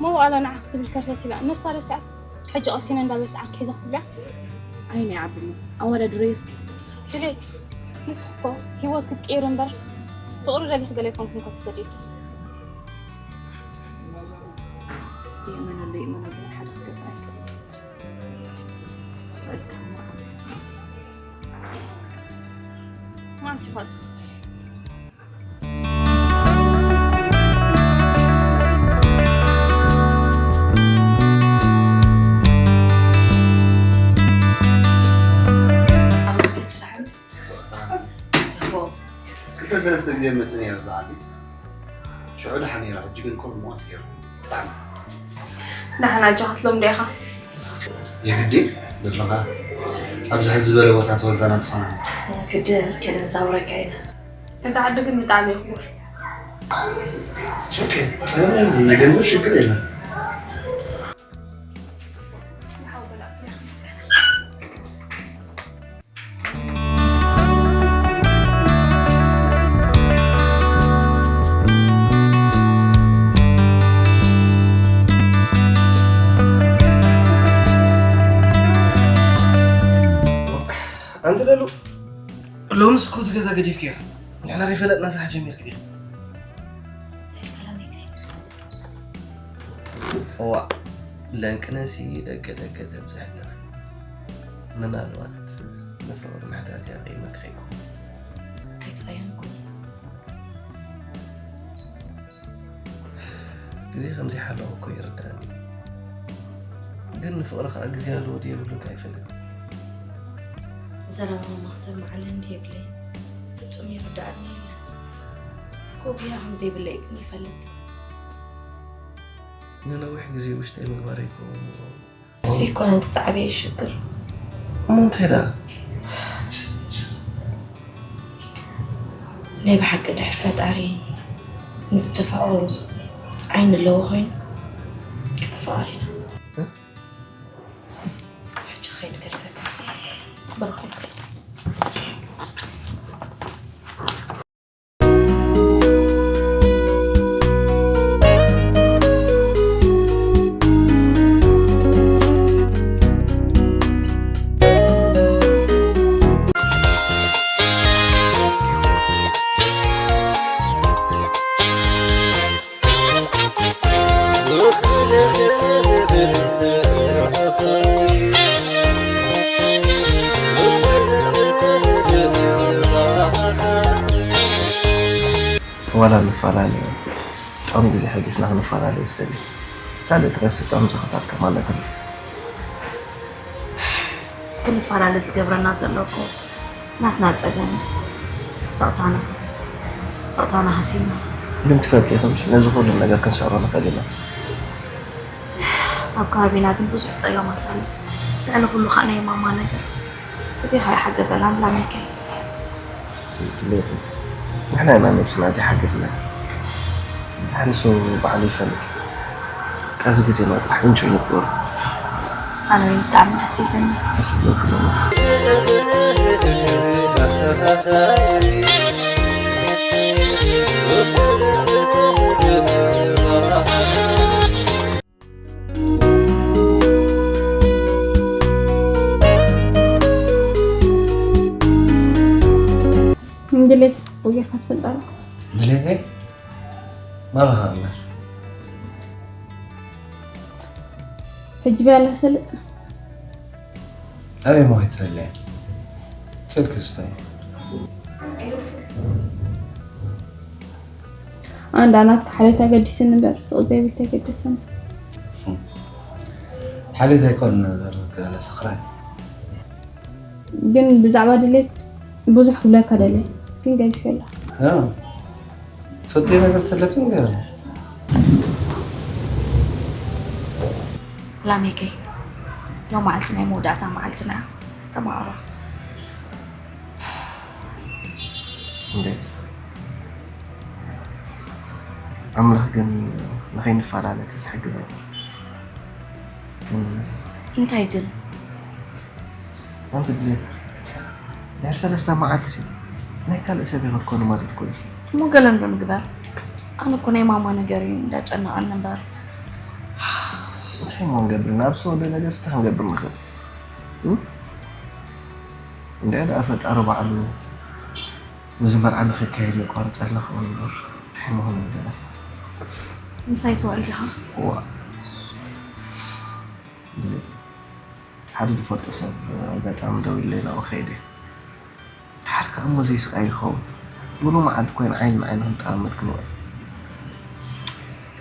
መዋእላ ንዓኺ ክትብል ከርተት ኢላ ነብሳ ረሲዓስ ሕጂ ቀሲነ እንዳበልት ዓርኪ ሒዛ ክትብልያ? ኣይ ናይ ዓብኒ ኣወዳድረዮ እስኪ። ድሌት ንስኺ እኮ ህይወት ክትቅይር እምበር ፍቕሪ ደሊኺ ገለ ኣይኮንኩን እኮ ተሰዲድኪ። ይእመነሉ ይእመነሉ ሓደ ክገብር ኣይክእልን። ስዕልካ መርዓዊ። ማን ሲኾት? ክልተ ሰለስተ ግዜ መጽእ ነይረ ብዓዲ። ሽዑ ደሓን ነይራ፣ ሕጂ ግን ኩሉ ሞት ገይሩ። ብጣዕሚ። ደሓን ኣጆኻ ትለምዶ ኢኻ። የግዲ ዘለኻ ኣብዚ ሕዚ ዝበለ ቦታ ተወዛና ትኾና። ክድል ከደዛውረካ ኢና። እዚ ዓዲ ግን ብጣዕሚ እዩ ክቡር። ኦኬ፣ ጸገም የለን፣ ናይ ገንዘብ ሽግር የለን። ኣንቲ ደሉ ሎምስ እኮ እዚ ገዛ ገዲፍክዮ። ንሕና ዘይፈለጥና ስራሕ ጀሚርክ ዲኻ? እዋ ለንቅነሲ ደገ ደገ ተብዝሕ ኣለኺ። ምናልባት ንፍቕሪ ምሕታት እያ ቀይመኪ ከይኮን። ኣይተቐየምኩን። ግዜ ከም ዘይሓለኹ እኮ ይርዳእኒ። ግን ንፍቕሪ ከኣ ግዜ ኣለዎ ድዩ የብሉን ከኣ ኣይፈልጥን። ዘረባ ማማ ክሰምዓለን ድዩ የብለይን ፍጹም ይርዳእኒ የለን። ኮጉያ ከም ዘይብለይ ግን ይፈልጥ። ንነዊሕ ግዜ ውሽጠይ ምግባረይ እኮ እሱ ኣይኮነን እቲ ዝዓበየ ሽግር። እሞ እንታይ ደኣ? ናይ ብሓቂ እንድሕር ፈጣሪ ንዝተፋቐሩ ዓይኒ ኣለዎ ኮይኑ ክንፋቐር ኢና። እ? ሕጂ ክኸይድ ገድፈካ። በረኸት። ዋላ ንፈላለ ጥዑም ግዜ ሓሊፍና ክንፈላለ ዝደሊ ካልእ ትረፍ ጥዑም ዝኸታል ከማን ኣይኮነን። ክንፈላለ ዝገብረና ዘሎ እኮ ናትና ጸገም እዩ። ስቕታና ስቕታና ሃሲና። ግን ትፈልጢ ኢኺ ምሽ ነዚ ኩሉ ነገር ክንስዕሮ ንኽእል ኢና። ኣብ ከባቢና ግን ብዙሕ ጸገማት ኣሎ። ልዕሊ ኩሉ ኸኣ ናይ ማማ ነገር። እዚ ኸኣ ይሓገዘና ንላመይከይ። ንሕና ኢና ነብስና ዘይሓገዝና። ንሱ ባዕሉ ይፈልጥ። ኣብዚ ግዜ ናይ ጥራሕ እንጆይ ንግበሩ። ኣነ እውን ብጣዕሚ ደስ ይብለኒ። ደስ ይብለኩም። እንግሊዝ ጌርካ ትፈልጣ ዶ? ድሌተይ ማለኻ እምበር። ሕጂ በያላ ሰልጥ። ኣበይ ሞ ኣይትፈልያ? ስልኪ ስታይ። ኣንዳ ናትካ ሓልዮት ኣገዲስኒ እምበር ስቕ ዘይብል ተገደሰኒ። ሓልዮት ኣይኮን ንበር ገለ ሰኽራይ። ግን ብዛዕባ ድሌት ብዙሕ ክብለካ ደለ ግን ገዲፈ ኣለኹ። ትፈልጥዮ ነገር ተለኪ ንገር። ላሜከይ ሎም መዓልቲ ናይ መወዳእታ መዓልትና እስተማቕሮ እንዴ ኣምላኽ ግን ንኸይንፈላለ ተዝሕግዘ እንታይ ግን ኣንቲ ድሌት ድሕሪ ሰለስተ መዓልቲ ሲ ናይ ካልእ ሰብ ይኸኮኑ ማለት ኮይኑ እሞ ገለን ብምግባር ኣነ እኮ ናይ ማማ ነገር እዩ እንዳጨነቐኒ እምበር እንታይ ሞ ንገብር ናብ ሰወደ ነገር ስታ ክንገብር ንኽእል እንዲያ ደኣ ፈጣሪ ባዕሉ እዚ መርዓ ንኽካየድ የቋርፀልና ክኸውን እምበር እንታይ ምኾነ ይደለ ምሳይ ትውዕል ዲኻ ዋ ሓደ ዝፈልጦ ሰብ ኣጋጣሚ ደው ኢለይ ናብኡ ከይደ ደሓር ከዓ እሞ ዘይስቃይ ይኸውን ሙሉ መዓልቲ ኮይን ዓይኒ ንዓይኒ ክንጠማመት ክንውዕል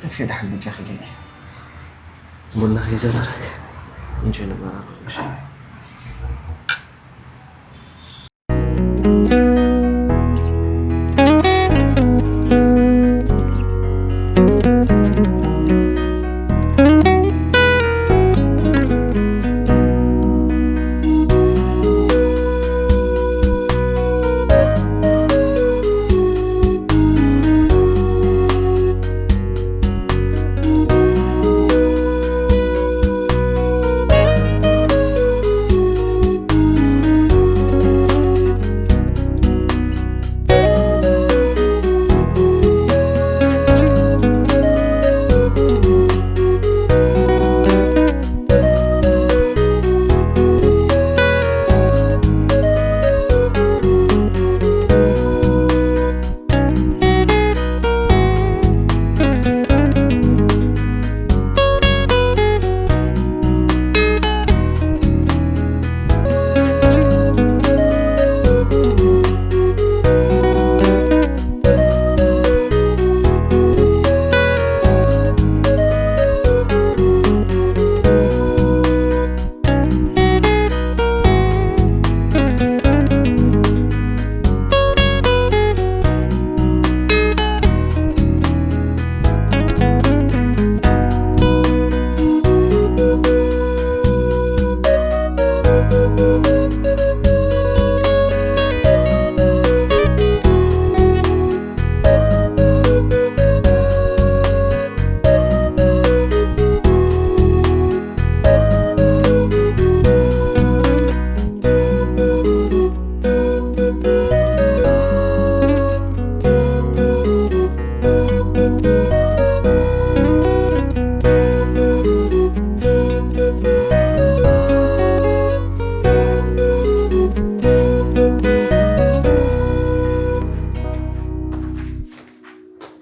ተፍየ ደሓን በጃኺ ጌኪ ቡና ከይዘራረግ እንጆ ንበራረቅ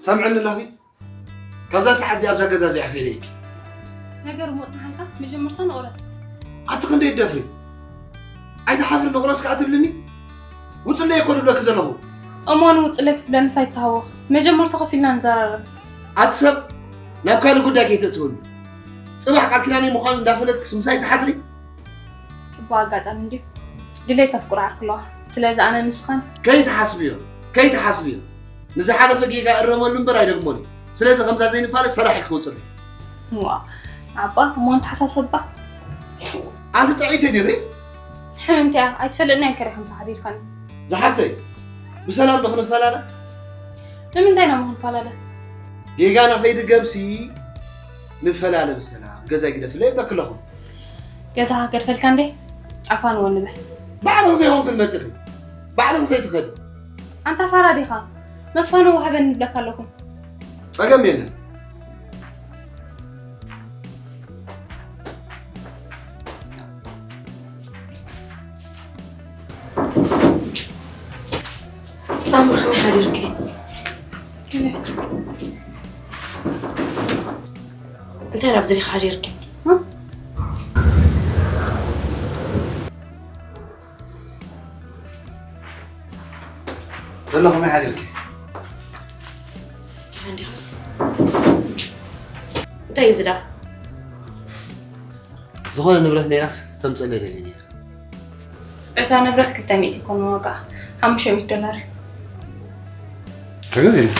ሰምዕኒ ኣለኺ? ካብዛ ሰዓት እዚኣ ኣብዛ ገዛ እዚኣ ከይደ ኢልኪ። ነገር ሞት ንሓንካ መጀመርታ ንቑረስ። ኣቲ ክንደይ ትደፍሪ? ኣይትሓፍሪ ንቑረስ ከኣ ትብልኒ? ውፅለይ እኮ ድብለኪ ዘለኹ። እሞ ንውፅለይ ክትብለንስ ኣይትተሃወኽ። መጀመርታ ኮፍ ኢልና ንዘራረብ። ኣቲ ሰብ ናብ ካልእ ጉዳይ ከይተእትውኒ። ፅባሕ ቃል ኪዳነይ ምዃኑ እንዳፈለጥክስ ምሳይ ትሓድሪ? ፅቡቕ ኣጋጣሚ እንድዩ። ድሌት ተፍቅሮ ዓርኩ ኣለዋ። ስለዚ ኣነ ንስኻን ከይትሓስብዮ ከይትሓስብዮ ንዝሓለፈ ጌጋ እረመሉ እምበር ኣይደግሞን እዩ። ስለዚ ከምዛ ዘይንፋለጥ ሰራሕ ኢልኪ ውፅለይ። ዋ ኣባ እሞ ንተሓሳሰብባ ኣቲ ጥዕይቲ ዲኺ? ሕምምቲ እያ ኣይትፈልጥና ኢልካ ዲኻ ምሳኻ ዲርካኒ? ዝሓፍተይ ብሰላም ዶ ክንፈላለ? ንምንታይ ኢና ክንፈላለ? ጌጋና ከይድገምሲ ንፈላለ ብሰላም ገዛይ ግደፍለይ ይብለኪ ኣለኹ። ገዛኻ ገድፈልካ እንዴ ኣፋንዎ ንበል። ባዕልኺ ዘይኮንክን መፂኺ ባዕልኺ ዘይትኸዲ። ኣንታ ፋራ ዲኻ? መፋነዊ ሃበኒ ይብለካ ኣለኹ። ፀገም የለን። ሳምሪ ከመይ ሓዲርኪ? እንታይ ደኣ ብዝሪኻ ሓዲርኪ? እ? ዘሎ ከመይ ሓዲርኪ? ደሓን ዲኻ? እንታይ እዩ ዝዳ? ዝኾነ ንብረት ነይራስ ተምፅእለይ ደሊ ነይሩ። እታ ንብረት ክልተ ሚእቲ ይኮኑ ዋጋ፣ ሓሙሽተ ሚእቲ ዶላር። ከገር የለ።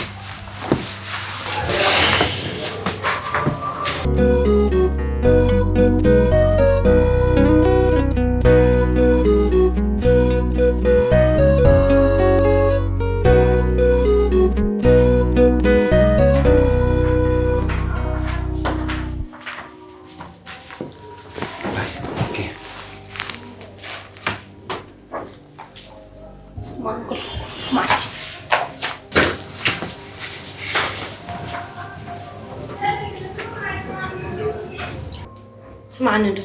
ስማዕኒ እንዶ፣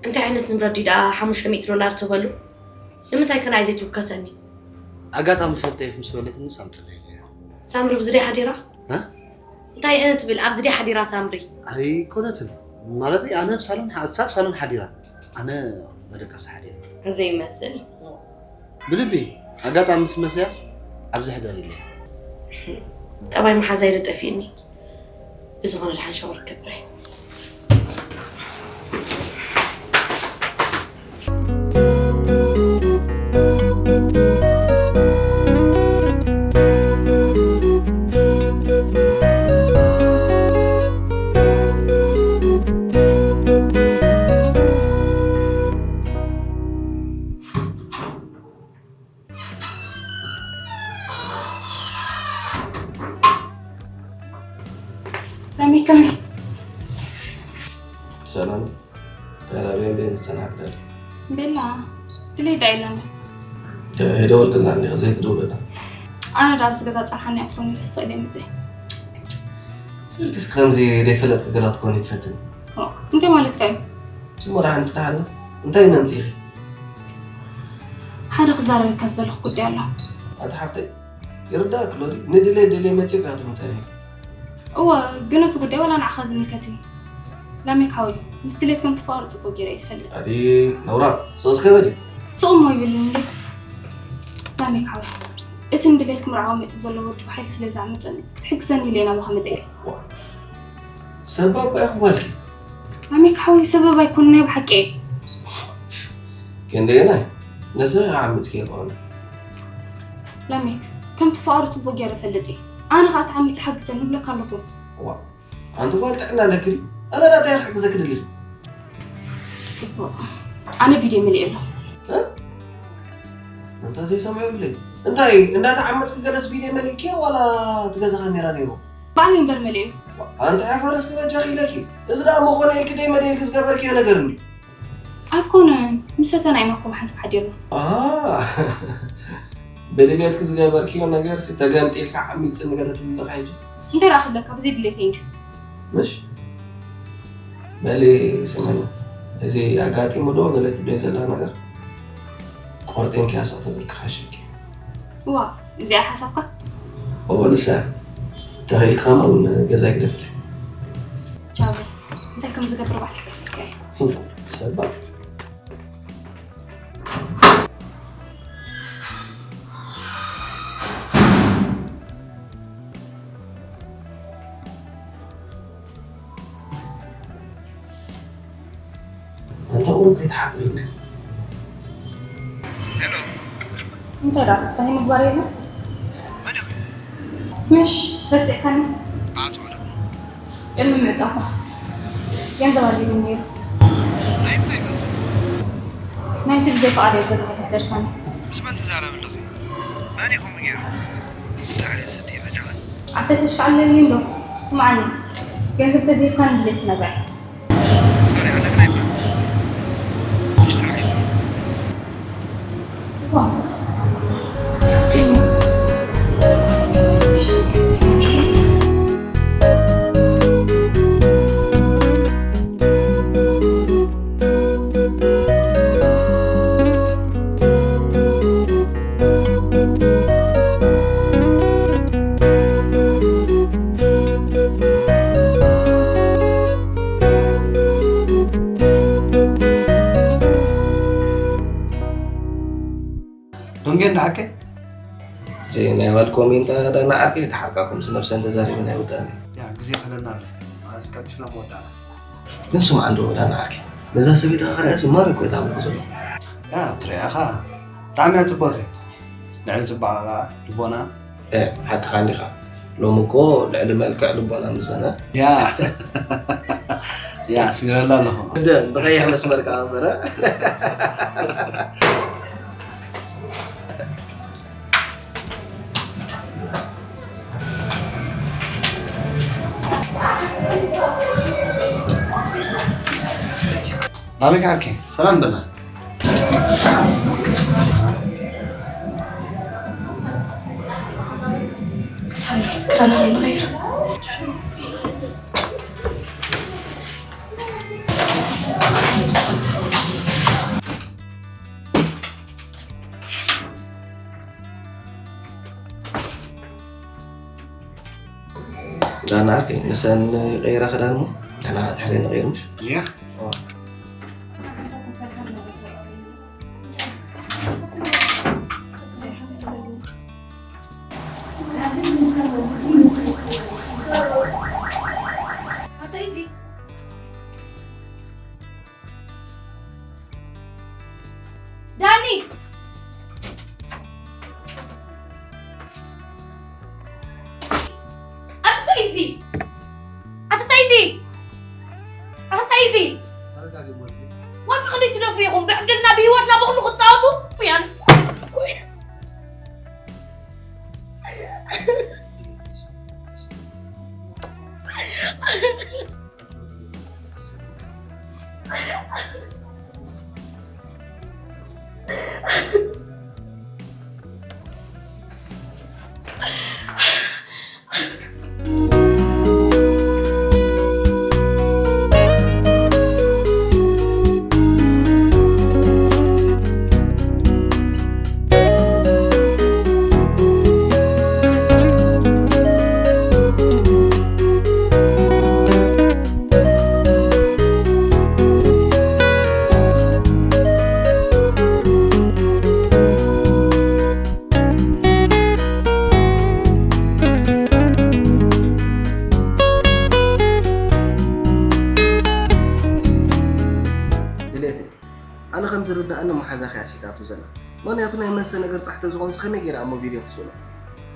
እንታይ ዓይነት ንብረት ድዩ ደኣ ሓሙሽተ ሚእቲ ዶላር ትበሉ? ንምንታይ ከ ንዓይ ዘይትውከሰኒ? ኣጋጣሚ ፈልጠ ምስ በለትኒ ሳምፅለይ ነይራ። ሳምሪ ብዝደይ ሓዲራ? እ? እንታይ እ ትብል? ኣብዚ ድያ ሓዲራ ሳምሪ? ኣይኮነትን። ማለተይ ኣነ ኣብ ሳሎን ሓ-፣ እሳ ኣብ ሳሎን ሓዲራ። ኣነ መደቀሲ ሓዲረ። ዘይመስል። ብልቢ ኣጋጣሚ ምስ መስያስ ኣብዚ ሕደር ኢለያ። ጠባይ መሓዛይ ዶ ጠፊእኒ? ብዝኾነ ደሓን ሻወር ክገብር እየ። ላሜ ከመይ? ሰላም። ተራብያ ቤት ምስተናግዳል። ቤላ፣ ድሌ ዳ የለን። ደ-፣ ደወልክላ እንዲያ፣ ዘይትደውለላ። ኣነ ዳ ኣብዚ ገዛ ጸንሓኒ እያ ትኾኒ ደስ ትኽእል እየ ምጽእ። ስልክስ ከምዚ ደይፈለጥኪ ገላ ትኾኒ ትፈትን። ኦ፣ እንታይ ማለትካ እዩ? ስሞ ደሓን ጽናሕ ኣሎ። እንታይ ነምጺኺ? ሓደ ክዛረበካ ዝደለኹ ጉዳይ ኣሎ። ኣቲ ሓፍተይ፣ ይርዳእኪ ኣሎ ድዩ? ንድሌት ድሌት መጺእካ ትምጸኒ። እወ፣ ግን እቲ ጉዳይ ዋላ ንዓኻ ዝምልከት እዩ። ላሜክ ሓወይ፣ ምስ ድሌት ከም ትፋቐሩ ጽቡቕ ገይረ እየ ዝፈልጥ። ኣቲ ነውራም፣ ስቕ እስከ በሊ። ስቕ እሞ ይብልን እንዴ? ላሜክ ሓወይ፣ እቲ ንድሌት ክምርዓዋ መጺኡ ዘሎ ወዲ ብሓይሊ ስለ ዝዓመጸኒ፣ ክትሕግዘኒ ኢለ ናባኻ መጺኤ። ዋ፣ ሰባብ ባይ ክዋልኪ። ላሜክ ሓወይ፣ ሰበብ ኣይኮንን፣ ናይ ብሓቂ እየ። ክንደየናይ? ንስኺ ዓሚጽኪ ይኸውን። ላሜክ፣ ከም ትፋቐሩ ጽቡቕ ገይረ እፈልጥ እየ። ኣነ ኸኣ ተዓሚጸ ሓግዘኒ እብለካ ኣለኹ። ዋ፣ ኣንቲ ጓል ጥዕና ኣለኪ ድዩ? ኣነ ዳ እንታይ ክሕግዘኪ ደሊኺ? ጽቡቕ። ኣነ ቪድዮ መሊኤ ኣለኹ። እ? ኣንታ ዘይሰምዖ የብለይ። እንታይ እንዳተዓመጽኪ ገለስ ቪድዮ መሊእኪ ዋላ እቲ ገዛ ካሜራ ነይሩ? ባዕለይ እምበር መሊኤ። ኣንቲ ሓፈርስ ክበጃኺ ኢለኪ። እዚ ደኣ መኾነ ኢልኪ ደይ መደይ ኢልኪ ዝገበርክዮ ነገር እንድዩ። ኣይኮነን፣ ምስ ፈተና ኢና እኮ ብሓንሳብ ሓዲርና። ኣሃ፣ ብድሌትኪ ዝገበርክዮ ነገርሲ ተገምጢልካ ዓሚጽኒ ገለ ትብሊ ኣለኻ ሕጂ። እንታይ ደኣ ክብለካ፣ ብዘይ ድሌተይ እንድዩ። ምሽ? በሊ ስመኒ፣ እዚ ኣጋጢሙ ዶ ገለ ትብለይ ዘላ ነገር? ቆርጢንኪ ኣስቕ ተበልኪ ሓሽኪ። እዋ፣ እዚኣ ሓሳብካ? እወ፣ ንሳ ተኺእልካ ከማን ገዛይ ግደፍለይ። ቻው በል። እንታይ ከም ዝገብር ባዕልካ ትፈልጥ ኢኻ። ሰባት። ኣንታ ቁሩብ ከይትሓፍር ኢለ። ሄሎ። እንታይ ደኣ? እንታይ ምግባር የለን? መን ኢኺ? ምሽ፣ ረሲዕካኒ? ኣቶ ዶ? ቅድሚ ምዕጻውካ ገንዘብ ኣድልዩኒ ነይሩ። ናይ ምንታይ ገንዘብ? ናይቲ ብዘይ ፍቓደይ ገዛኻ ዘሕደርካኒ። ምስ መን ትዛረቢ ኣለኺ? መን እዩ ከምኡ ገይሩ? ላዕሊ ስዲ በጃኻ። ኣታ ተሽካዕለለኒ እንዶ። ስምዓኒ፣ ገንዘብ ተዝሂብካኒ ድሌት ክነግራ እየ። ሶሪ፣ ኣነ ግን ኣይፈለጥኩ። ሕጂ ስራሕ እዩ ዘሎ። ኮሜንታ ዳና ዓርከይ፣ ድሓርካ ከምዚ ነብሰን ተዛሪበን ኣይውዳእን። ያ፣ ግዜ ከለና ኣሎ። ኣዚ ቀልጢፍና ምወዳእና። ግን ስማዕ እንዶ ዳና ዓርከይ፣ ነዛ ሰበይቲ ኣኸርያስ ማር እኮ እታ ዘሎ። ያ፣ ትሪኣ ኢኻ። ብጣዕሚ እያ ጽብቕቲ። ልዕሊ ጽባቐ ኸኣ ልቦና። እ፣ ሓቅኻ እንዲኻ። ሎሚ እኮ ልዕሊ መልክዕ ልቦና ምዘነ። ያ። ያ፣ ኣስሚረላ ኣለኹ። ደ-፣ ብቐይሕ መስመር ከኣ እምበረ። ናበይ ከ ዓርከይ? ሰላም በልና። ሳምሪ፣ ክዳና ንቐይር። ዳና ዓርከይ፣ ንሰን ይቐይራ ክዳን እሞ ንሕና ድሕሪ ንቐይር ምሽ? እያ። ኦ። ኣታ እዚ ዳኒ! ኣታ እንታይ እዚ? ኣታ እንታይ እዚ? ኣታ እንታይ እዚ? ተረጋጊ እሞ ልቢ። ዋንታ ክንደይ ትደፍሩ ኢኹም? ብዕድልና ብህይወትና ብኹሉ ክትጻወቱ? ውይ ኣንስቲ። ውይ። ድሌተይ፣ ኣነ ከም ዝርድኣኒ መሓዛኺ ኣስሒታቶ ዘላ። ምኽንያቱ ናይ መስተ ነገር ጥራሕ ተዝኾንስ ከመይ ገይረ እሞ ቪድዮ ክስእሎ?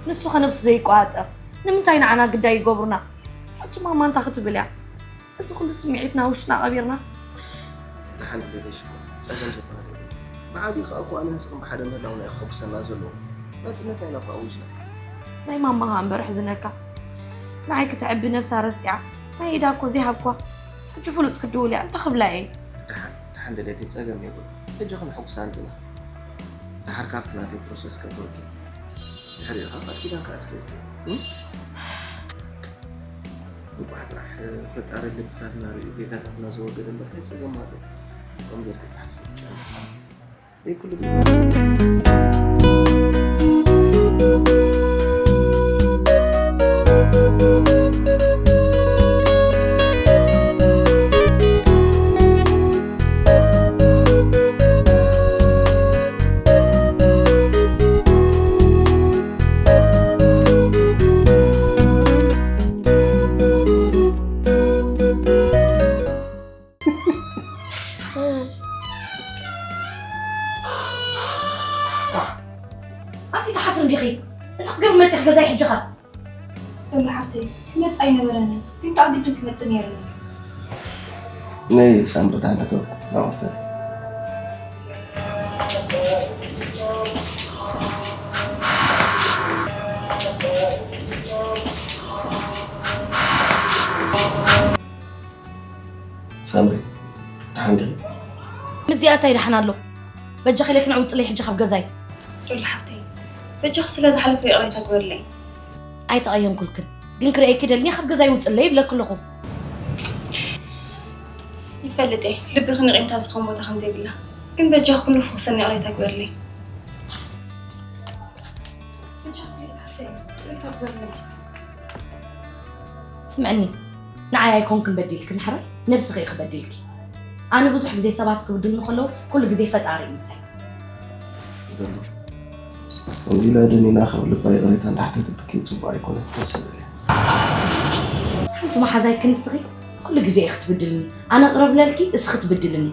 ንሱ ከ ነብሱ ዘይቆጻጸር ንምንታይ ንዓና ግዳይ ይገብሩና? ሕጂ ማማ እንታይ ክትብል እያ? እዚ ኩሉ ስምዒትና ውሽጥና ቀቢርናስ። ደሓን ድሌተይ ሽኮር፣ ጸገም ዝበሃል የብሉን። ብዓቢኡ ከኣ እኮ ኣነን ንስኽን ብሓደ ምህላውና እዩ ከሐጉሰና ዘለዎ። ናጽነትና ኢና እኮ ኣዊጅና። ናይ ማማ ከኣ እምበር ሕዝነካ። ንዓይ ክትዕቢ ነብሳ ረሲዓ፣ ናይ ኢዳ እኮ ዘይሃብኳ። ሕጂ ፍሉጥ ክድውል እያ፣ እንታይ ክብላ እየ? ደሓን፣ ደሓን ድሌተይ ጸገም የብሉን። ሕጂ ከነሐጉሳ እንዲና። ደሓር ካብቲ ናተይ ፕሮሰስ ከተወኪ። ድሕሪኡ ኸዓ ቃል ኪዳን ከኣ ኣስሪዝኪ። እም? እንቋዕ ጥራሕ ፈጣሪ ልብታትና ርእዩ ጌጋታትና ዘወገደ እምበር እንታይ ጸገም ኣሎ? ከምኡ ጌርኪ ክትሓስቢ ትጨንቂ። ዘይኩሉ ኣንቲ ትሓፍሪ እንዲኺ? እንታይ ክትገብሪ መፂኺ ገዛይ ሕጂ ኸ? ተምሪ ሓፍተይ፣ ክመጽእ ኣይነበረንን፣ ግን ከኣ ግድን ክመጽእ ነይርኒ። ነይ ሳምሪ ዳሕና ተው፣ ንዕፈር። ሳምሪ፣ ደሓን ዲኺ? ምስዚኣ እንታይ ደሓን ኣሎ? በጃኺ ኢለኪ ንዑ ውፅለይ ሕጂ ካብ ገዛይ። ዶላ ሓፍተይ፣ በጃኺ ስለ ዝሓለፈ ይቕሬታ ግበርለይ። ኣይተቐየምኩልክን፣ ግን ክርእየኪ ደልኒ ካብ ገዛይ ውፅለይ ይብለኪ ኣለኹ። ይፈልጥ እየ፣ ልብኺ ንቂምታ ዝኾን ቦታ ከም ዘይብላ። ግን በጃኺ ኩሉ ፍኹሰኒ ይቕሬታ ግበርለይ። በጃኺ ዶላ ሓፍተይ፣ ይቕሬታ ግበርለይ። ስምዕኒ፣ ንዓይ ኣይኮንክን በዲልክን፣ ሕራይ ነብስኺ ኢኺ በዲልኪ። ኣነ ብዙሕ ግዜ ሰባት ክብድሉኒ ከለዉ፣ ኩሉ ግዜ ፈጣሪ እዩ ምሳይ። ከምዚ ኢላ ደኒና ካብ ልባ ይቕሬታ እንዳሓተተትኪ ጽቡቕ ኣይኮነን መሰለኒ። ሓንቲ መሓዛይ ክንስኺ ኩሉ ግዜ ኢኺ ትብድልኒ። ኣነ ቅረብለልኪ፣ እስኺ ትብድልኒ።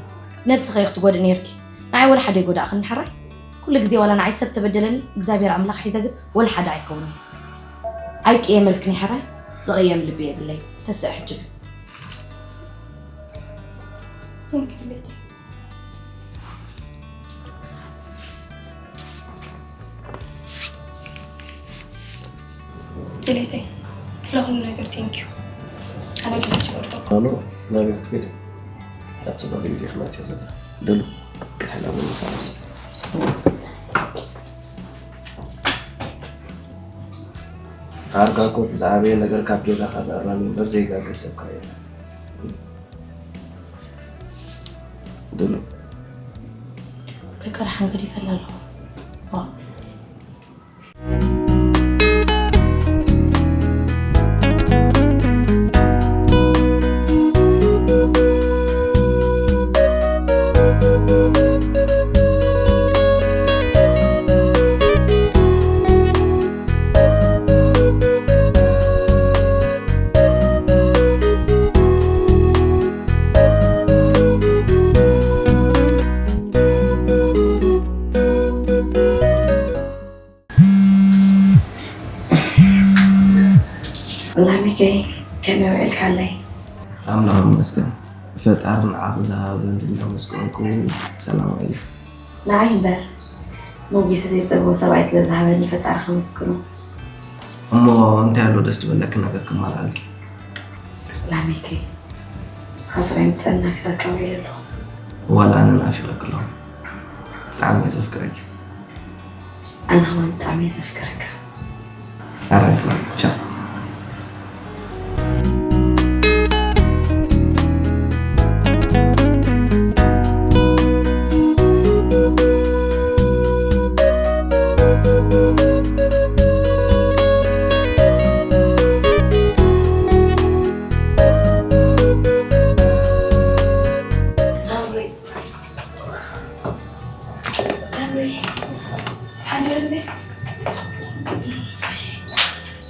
ነብስኺ ኢኺ ትጎድእ ነይርኪ። ንዓይ ወላ ሓደ ኣይጎዳእኽኒ ሕራይ። ኩሉ ግዜ ዋላ ንዓይ ሰብ ተበደለኒ፣ እግዚኣብሔር ኣምላኽ ሒዘ ግን ወላ ሓደ ኣይከውንን። ኣይቅየመልክን ሕራይ፣ ዝቕየም ልቢ የብለይ። ተስእ ሕጂ ግን። Thank you, Lily። ድሌተይ፣ ስለ ኩሉ ነገር thank you። ኣነ ግን ሕጂ ክወድቀኩም። ኣነ ናበይ ክትከዲ? ኣብ ጽቡቕ ግዜ ክመጽእ ዘላ። ደሉ፣ ቅድሕና እውን ምሳና። ኣርካ እኮ እቲ ዝዓበየ ነገር ካብ ጌጋኻ ምእራም እምበር ዘይጋገ ሰብካ የለን። ድሉ። በቃ ደሓን ገዲፈላ ኣለኹ። ዋው። ላሚከይ፣ ከመይ ውዒልካለይ? ኣምላኽ ይመስገን። ፈጣሪ ንዓኺ ዝሃበ እንተዘይኣመስገንኩ ሰላም ውዒለ። ንዓይ እምበር፣ መጒሰ ዘይጸግቦ ሰብኣይ ስለ ዝሃበኒ ፈጣሪ ከመስግኖ። እሞ እንታይ ኣሎ ደስ ዝበለኪ ነገር ከማልኣልኪ? ላሜከይ፣ ንስኻ ጥራይ ምጸን ናፊቐካ ውዒለ ኣለኹ። ዋላ ኣነ ናፊቐኪ ኣለኹ። ብጣዕሚ እየ ዘፍቅረኪ። ኣነ ኸማን ብጣዕሚ እየ ዘፍቅረካ። ኣራይ ፍቕረይ፣ ቻው። ሳምሪ፣ ሳምሪ፣ ሓደ እንዴ?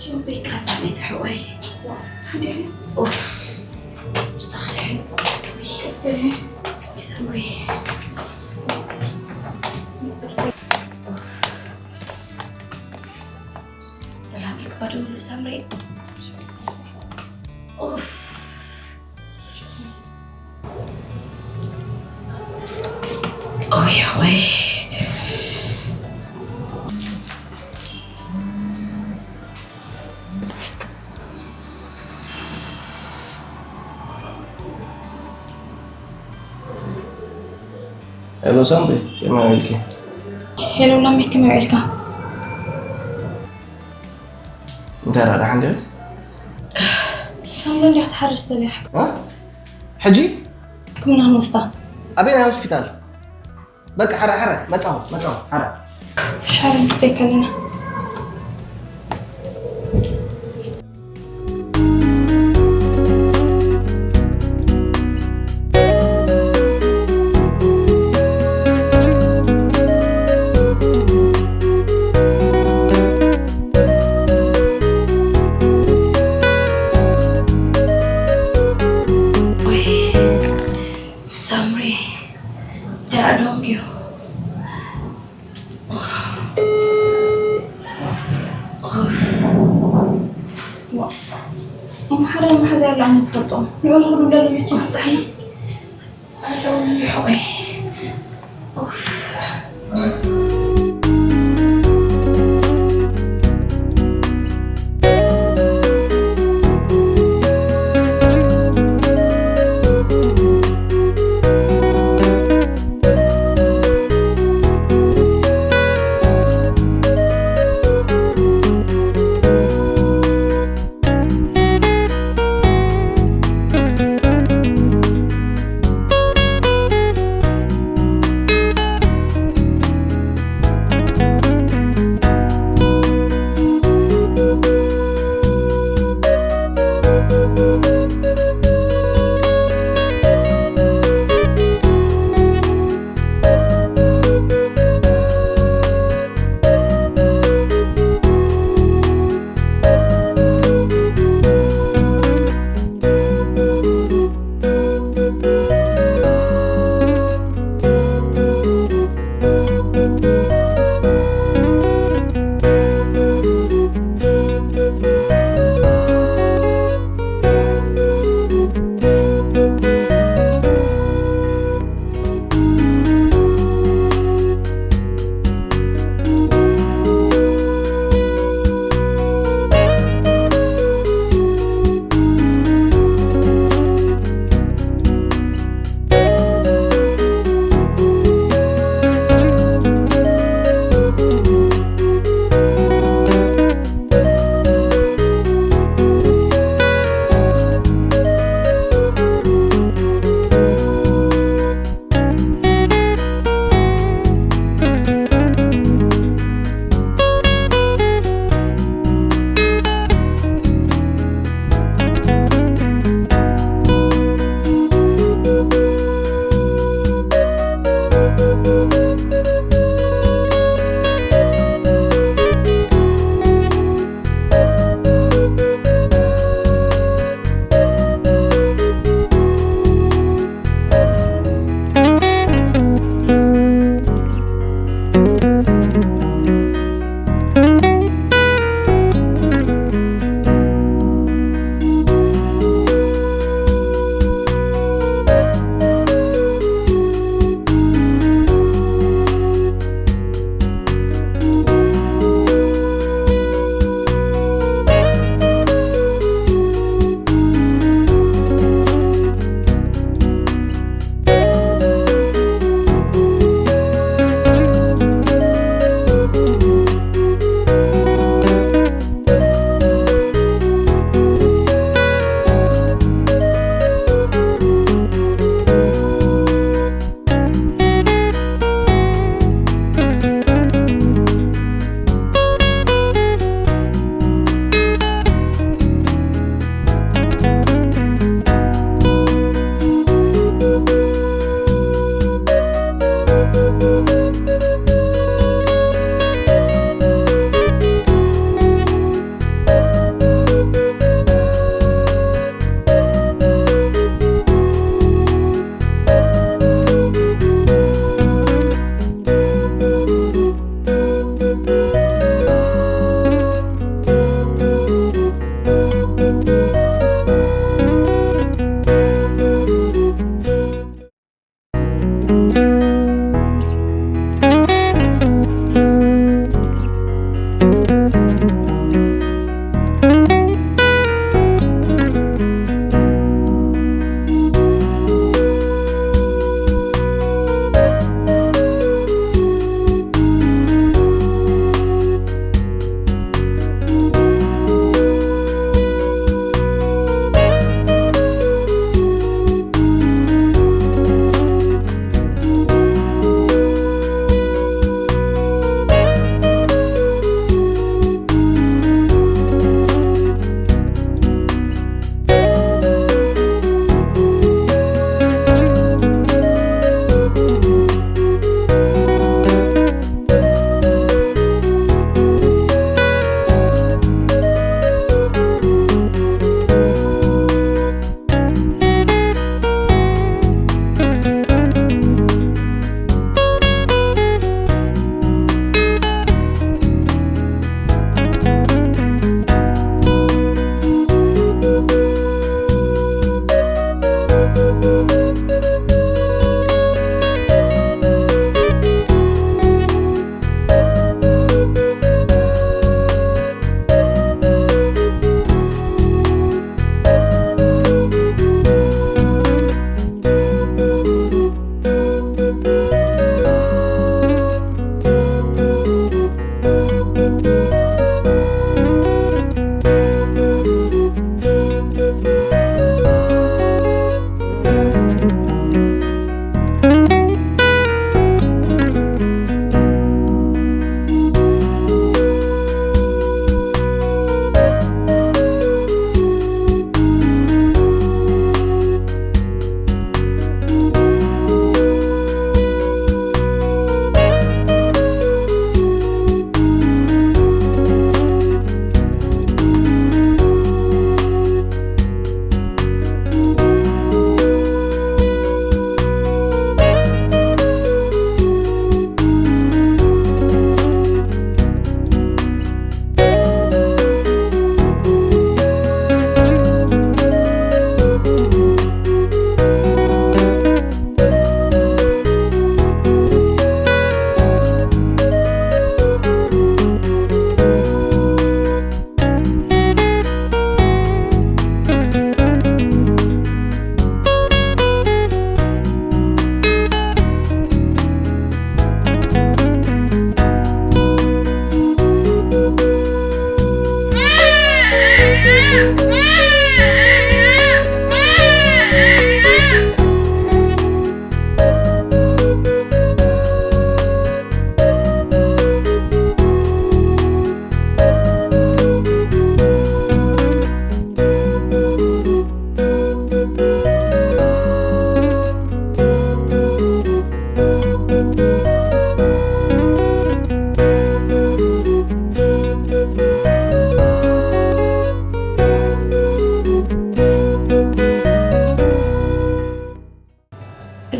ሽምቤ ቃንዛ ቤት ሕወይ። ሓደ ኡፍ። ዝተኽልሐ። ውይ፣ ውይ፣ ሳምሪ። ሰላም ይክበዱ ሳምሪ። ኡፍ። ኦይ፣ ኦይ። ሄሎ ሳምሪ፣ ከመይ ውዒልኪ? ሄሎ ላሜክ፣ ከመይ ውዒልካ? እንታይ ደኣ፣ ደሓን ድዩ? ሳምሪ እንዲያ ትሓርስ ደልያ። እ? ሕጂ? ሕክምና ክንወስዳ። ኣበየናይ ሆስፒታል? በቃ፣ ሕረ፣ ሕረ፣ መጻኹ፣ መጻኹ፣ ሕረ። ሻሂ ንስተይ ከለና። ሳምሪ፣ እንታይ ደኣ ደንጉዩ? እሞ ሓደ መሓዛ ያለ ኣነ ዝፈልጦ። ንዑ ዝብሉ ለሉ ቤት ይመጽኣና። ኣነ ደው ይሕወይ።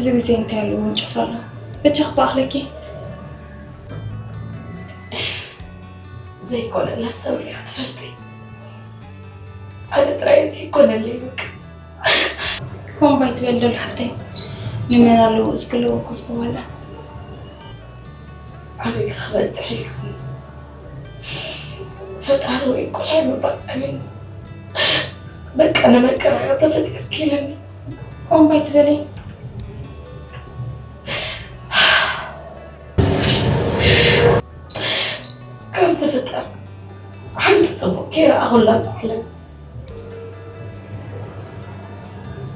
እዚ ግዜ እንታይ ኣለዎ እንጨፍ ኣሎ? በጃኺ ክበኣኽለኪ። ዘይኮነላ ሰብ ሪኣ ክትፈልጢ። ኣነ ጥራይ ዘይኮነለይ በቃ። ኮምባይ ትበል ዶ ሓፍተይ? ንመን ኣለዎ ዝክልዎ እኮ ዝተባህለ። ኣበይ ክበጽሕ ኢልኩም? ፈጣሪ ወይ ቆልዓ ምባል ኣሜን። በቃ ንመከራ ተፈጢርኪ ኢለኒ። ኮምባይ ትበሊ። ካብ ዝፍጠር ሓንቲ ጽቡቕ ከይረኣኹላ ዝዓለም።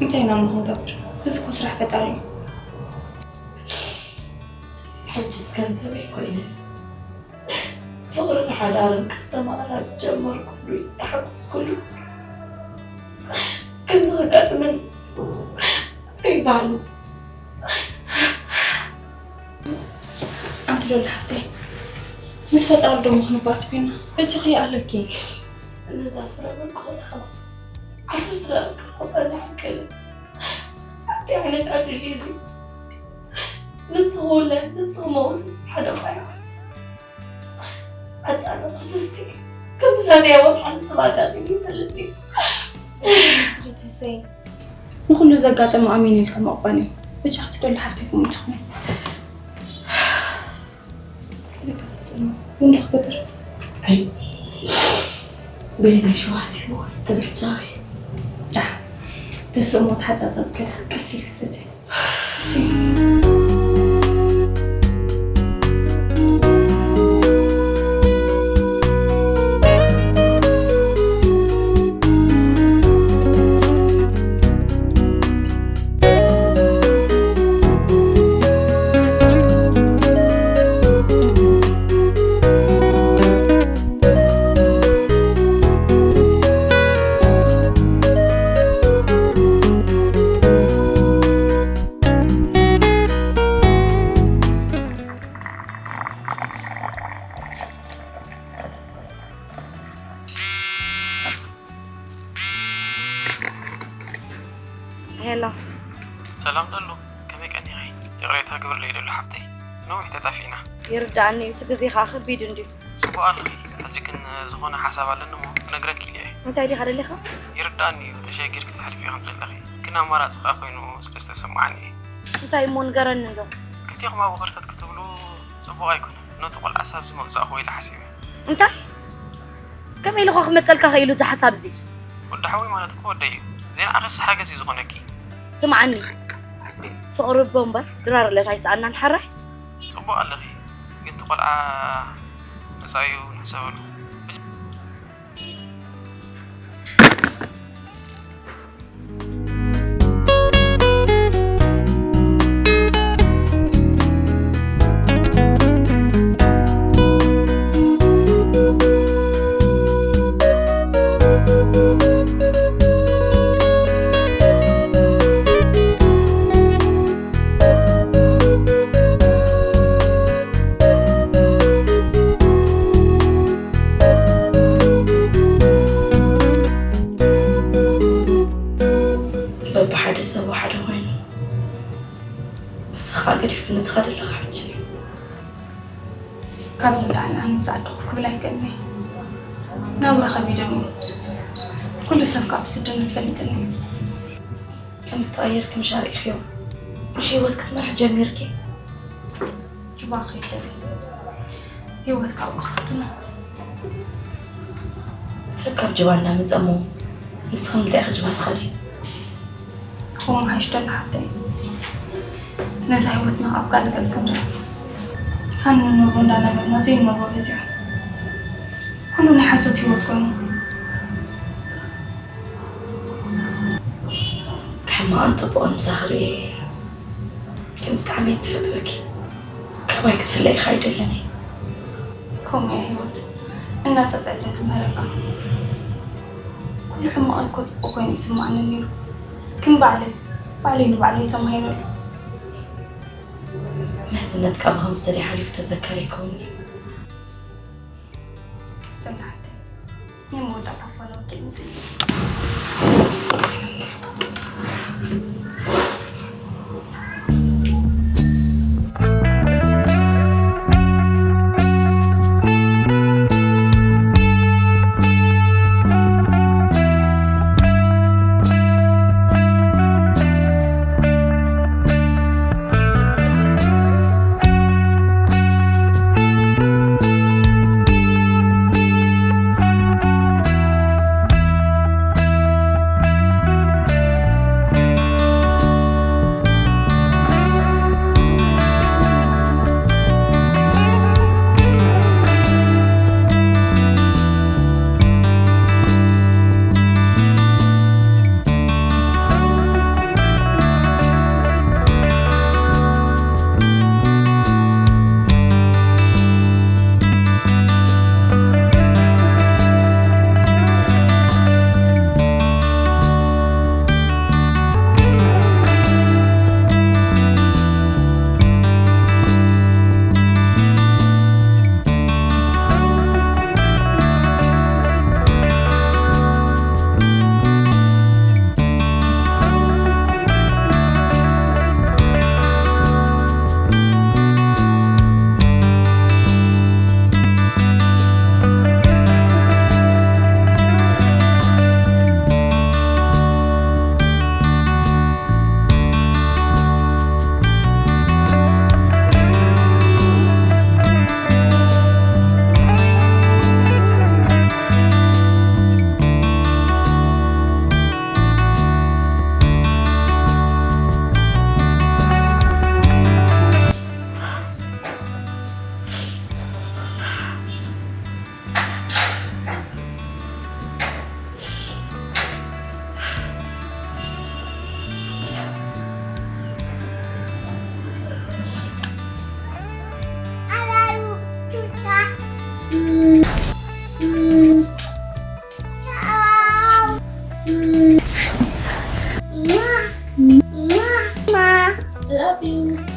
እንታይ ኢና እሞ ክንገብር? እዚ እኮ ስራሕ ፈጣሪ እዩ። ሕጅስ ከም ሰበይ ኮይነ ፍቕርን ሓዳርን ከስተማቕር ኣብ ዝጀመርኩሉ ተሓጎስኩሉ ግዜ ከምዚ ከጋጥመንስ እንታይ ይበሃል እዚ? ኣንቲ ሎላ ሓፍተይ፣ ምስ ፈጣሪ ደሞ ክንባስ ኮይና፣ በጃኺ ኣለኪ። ነዛ ፍረ ብርኮል ኸማ ዓሰርተ ደቂቃ ክጸንሕ ኣይክእልን። ኣንቲ ዓይነት ዕድል እዩ እዚ። ንስኺ ውለድ፣ ንስኺ መውት፣ ሓደ እኳ ይኹን። ኣጣነ ቅርስስቲ፣ ከምዚ ናተይ ኣወት ሓንቲ ሰብ ኣጋጢሙ ይፈልጥ እዩ። ንስኺ ትህሰይ፣ ንኹሉ ዘጋጠመ ኣሜን ኢልካ ምቕባል እዩ። በጃኺ ትደሊ ሓፍተይ ከምኡ ትኹን። ልካ ተስእኖ፣ ቡን ዶ ክገብር? ኣይ፣ በየናይ ሸውሃት እዩ መወስድ ተበጃኺ? ኣህ፣ ተስእሞ ተሓጻጸብ ገለ ቀስ ኢልክ ትሰቲ። ሄሎ። ሰላም ደሉ፣ ከመይ ቀኒኺ? ይቕሬታ ግበርለይ ደሉ ሓፍተይ፣ ነዊሕ ተጣፊእና። ይርድኣኒ እዩ፣ እቲ ግዜ ኸኣ ከቢድ እንድዩ። ጽቡቕ ኣለኺ፣ ሕጂ ግን ዝኾነ ሓሳብ ኣለኒ እሞ ክነግረኪ ኢለ እየ። እንታይ ዲኻ ደሊኻ? ይርድኣኒ እዩ፣ ተሸጊርኪ ተሕልፍዮ ከም ዘለኺ፣ ግን ኣማራጺ ኸኣ ኮይኑ ስለ ዝተሰምዓኒ እየ። እንታይ እሞ ንገረኒ እንዶ። ክልቴኹም ኣብኡ ክርተት ክትብሉ ጽቡቕ ኣይኮነን። ነቲ ቆልዓስ ኣብዚ መምጻእኹ ኢለ ሓሲበ። እንታይ? ከመይ ኢሉኻ ክመጸልካ ኸኢሉ እዚ ሓሳብ እዚ? ወዲ ሓወይ ማለት እኮ ወደይ እዩ። ዘይንዓኽስ ሓገዝ እዩ ዝኾነኪ። ስምዓኒ፣ ፍቕሪ እቦ እምበር ድራር ዕለት ኣይሰኣናን ሓራይ። ጽቡቕ ኣለኺ፣ ግን እቲ ቆልዓ መጻኢኡ ንሕሰበሉ። በብሓደ ሰብ ሓደ ኮይኑ፣ ንስኻ ገዲፍክኒ ትኸድ ኣለኻ ሕጂ። ካብዚ ንላዕሊ ኣነ ምስ ዓዲ ኮፍ ክብል ኣይክእልን እየ። ናብራ ከቢዶም እዮም። ኩሉ ሰብ ካብ ስደት ፈሊጥኒ እዩ። ከም ዝተቐየርኪ ምሽ ኣርኢኽዮ። ምሽ ህይወት ክትመርሒ ጀሚርኪ። ጁባ ከይደለ ህይወት ካብኡ ክፍትኖ። ሰብ ካብ ጁባ እናመጸ እሞ ንስኺ ንምንታይ ኢኺ ጁባ ትኸዲ? ከምኡ ምሓይሽ ደሎ ሓፍተይ። ነዛ ህይወትና ኣብ ካልእ ገጽ ክንርኢ። ካን ንነብሮ እንዳነበርና ዘይንነብሮ በዚሑ። ኩሉ ናይ ሓሶት ህይወት ኮይኑ። ሕማቕን ጽቡቕን ምሳኺ ርእየ እየ። ግን ብጣዕሚ እየ ዝፈትወኪ። ካባይ ክትፍለይ ኢኻ ኣይደልን እየ። ከምኡ እያ ህይወት። እናጸፍዐት እያ ትምህረካ። ኩሉ ሕማቕ እኮ ጽቡቕ ኮይኑ ይስምዓኒ ነይሩ። ግን ባዕለይ፣ ባዕለይ ንባዕለይ ተማሂረሉ። ምሕዝነት ካብ ከም ሰደይ ሓሊፉ ተዘከረ ይከውን እዩ። በል ሓፍተይ፣ ናይ መወዳእታ ፋና ወዲእኒ ጥይት። shopping.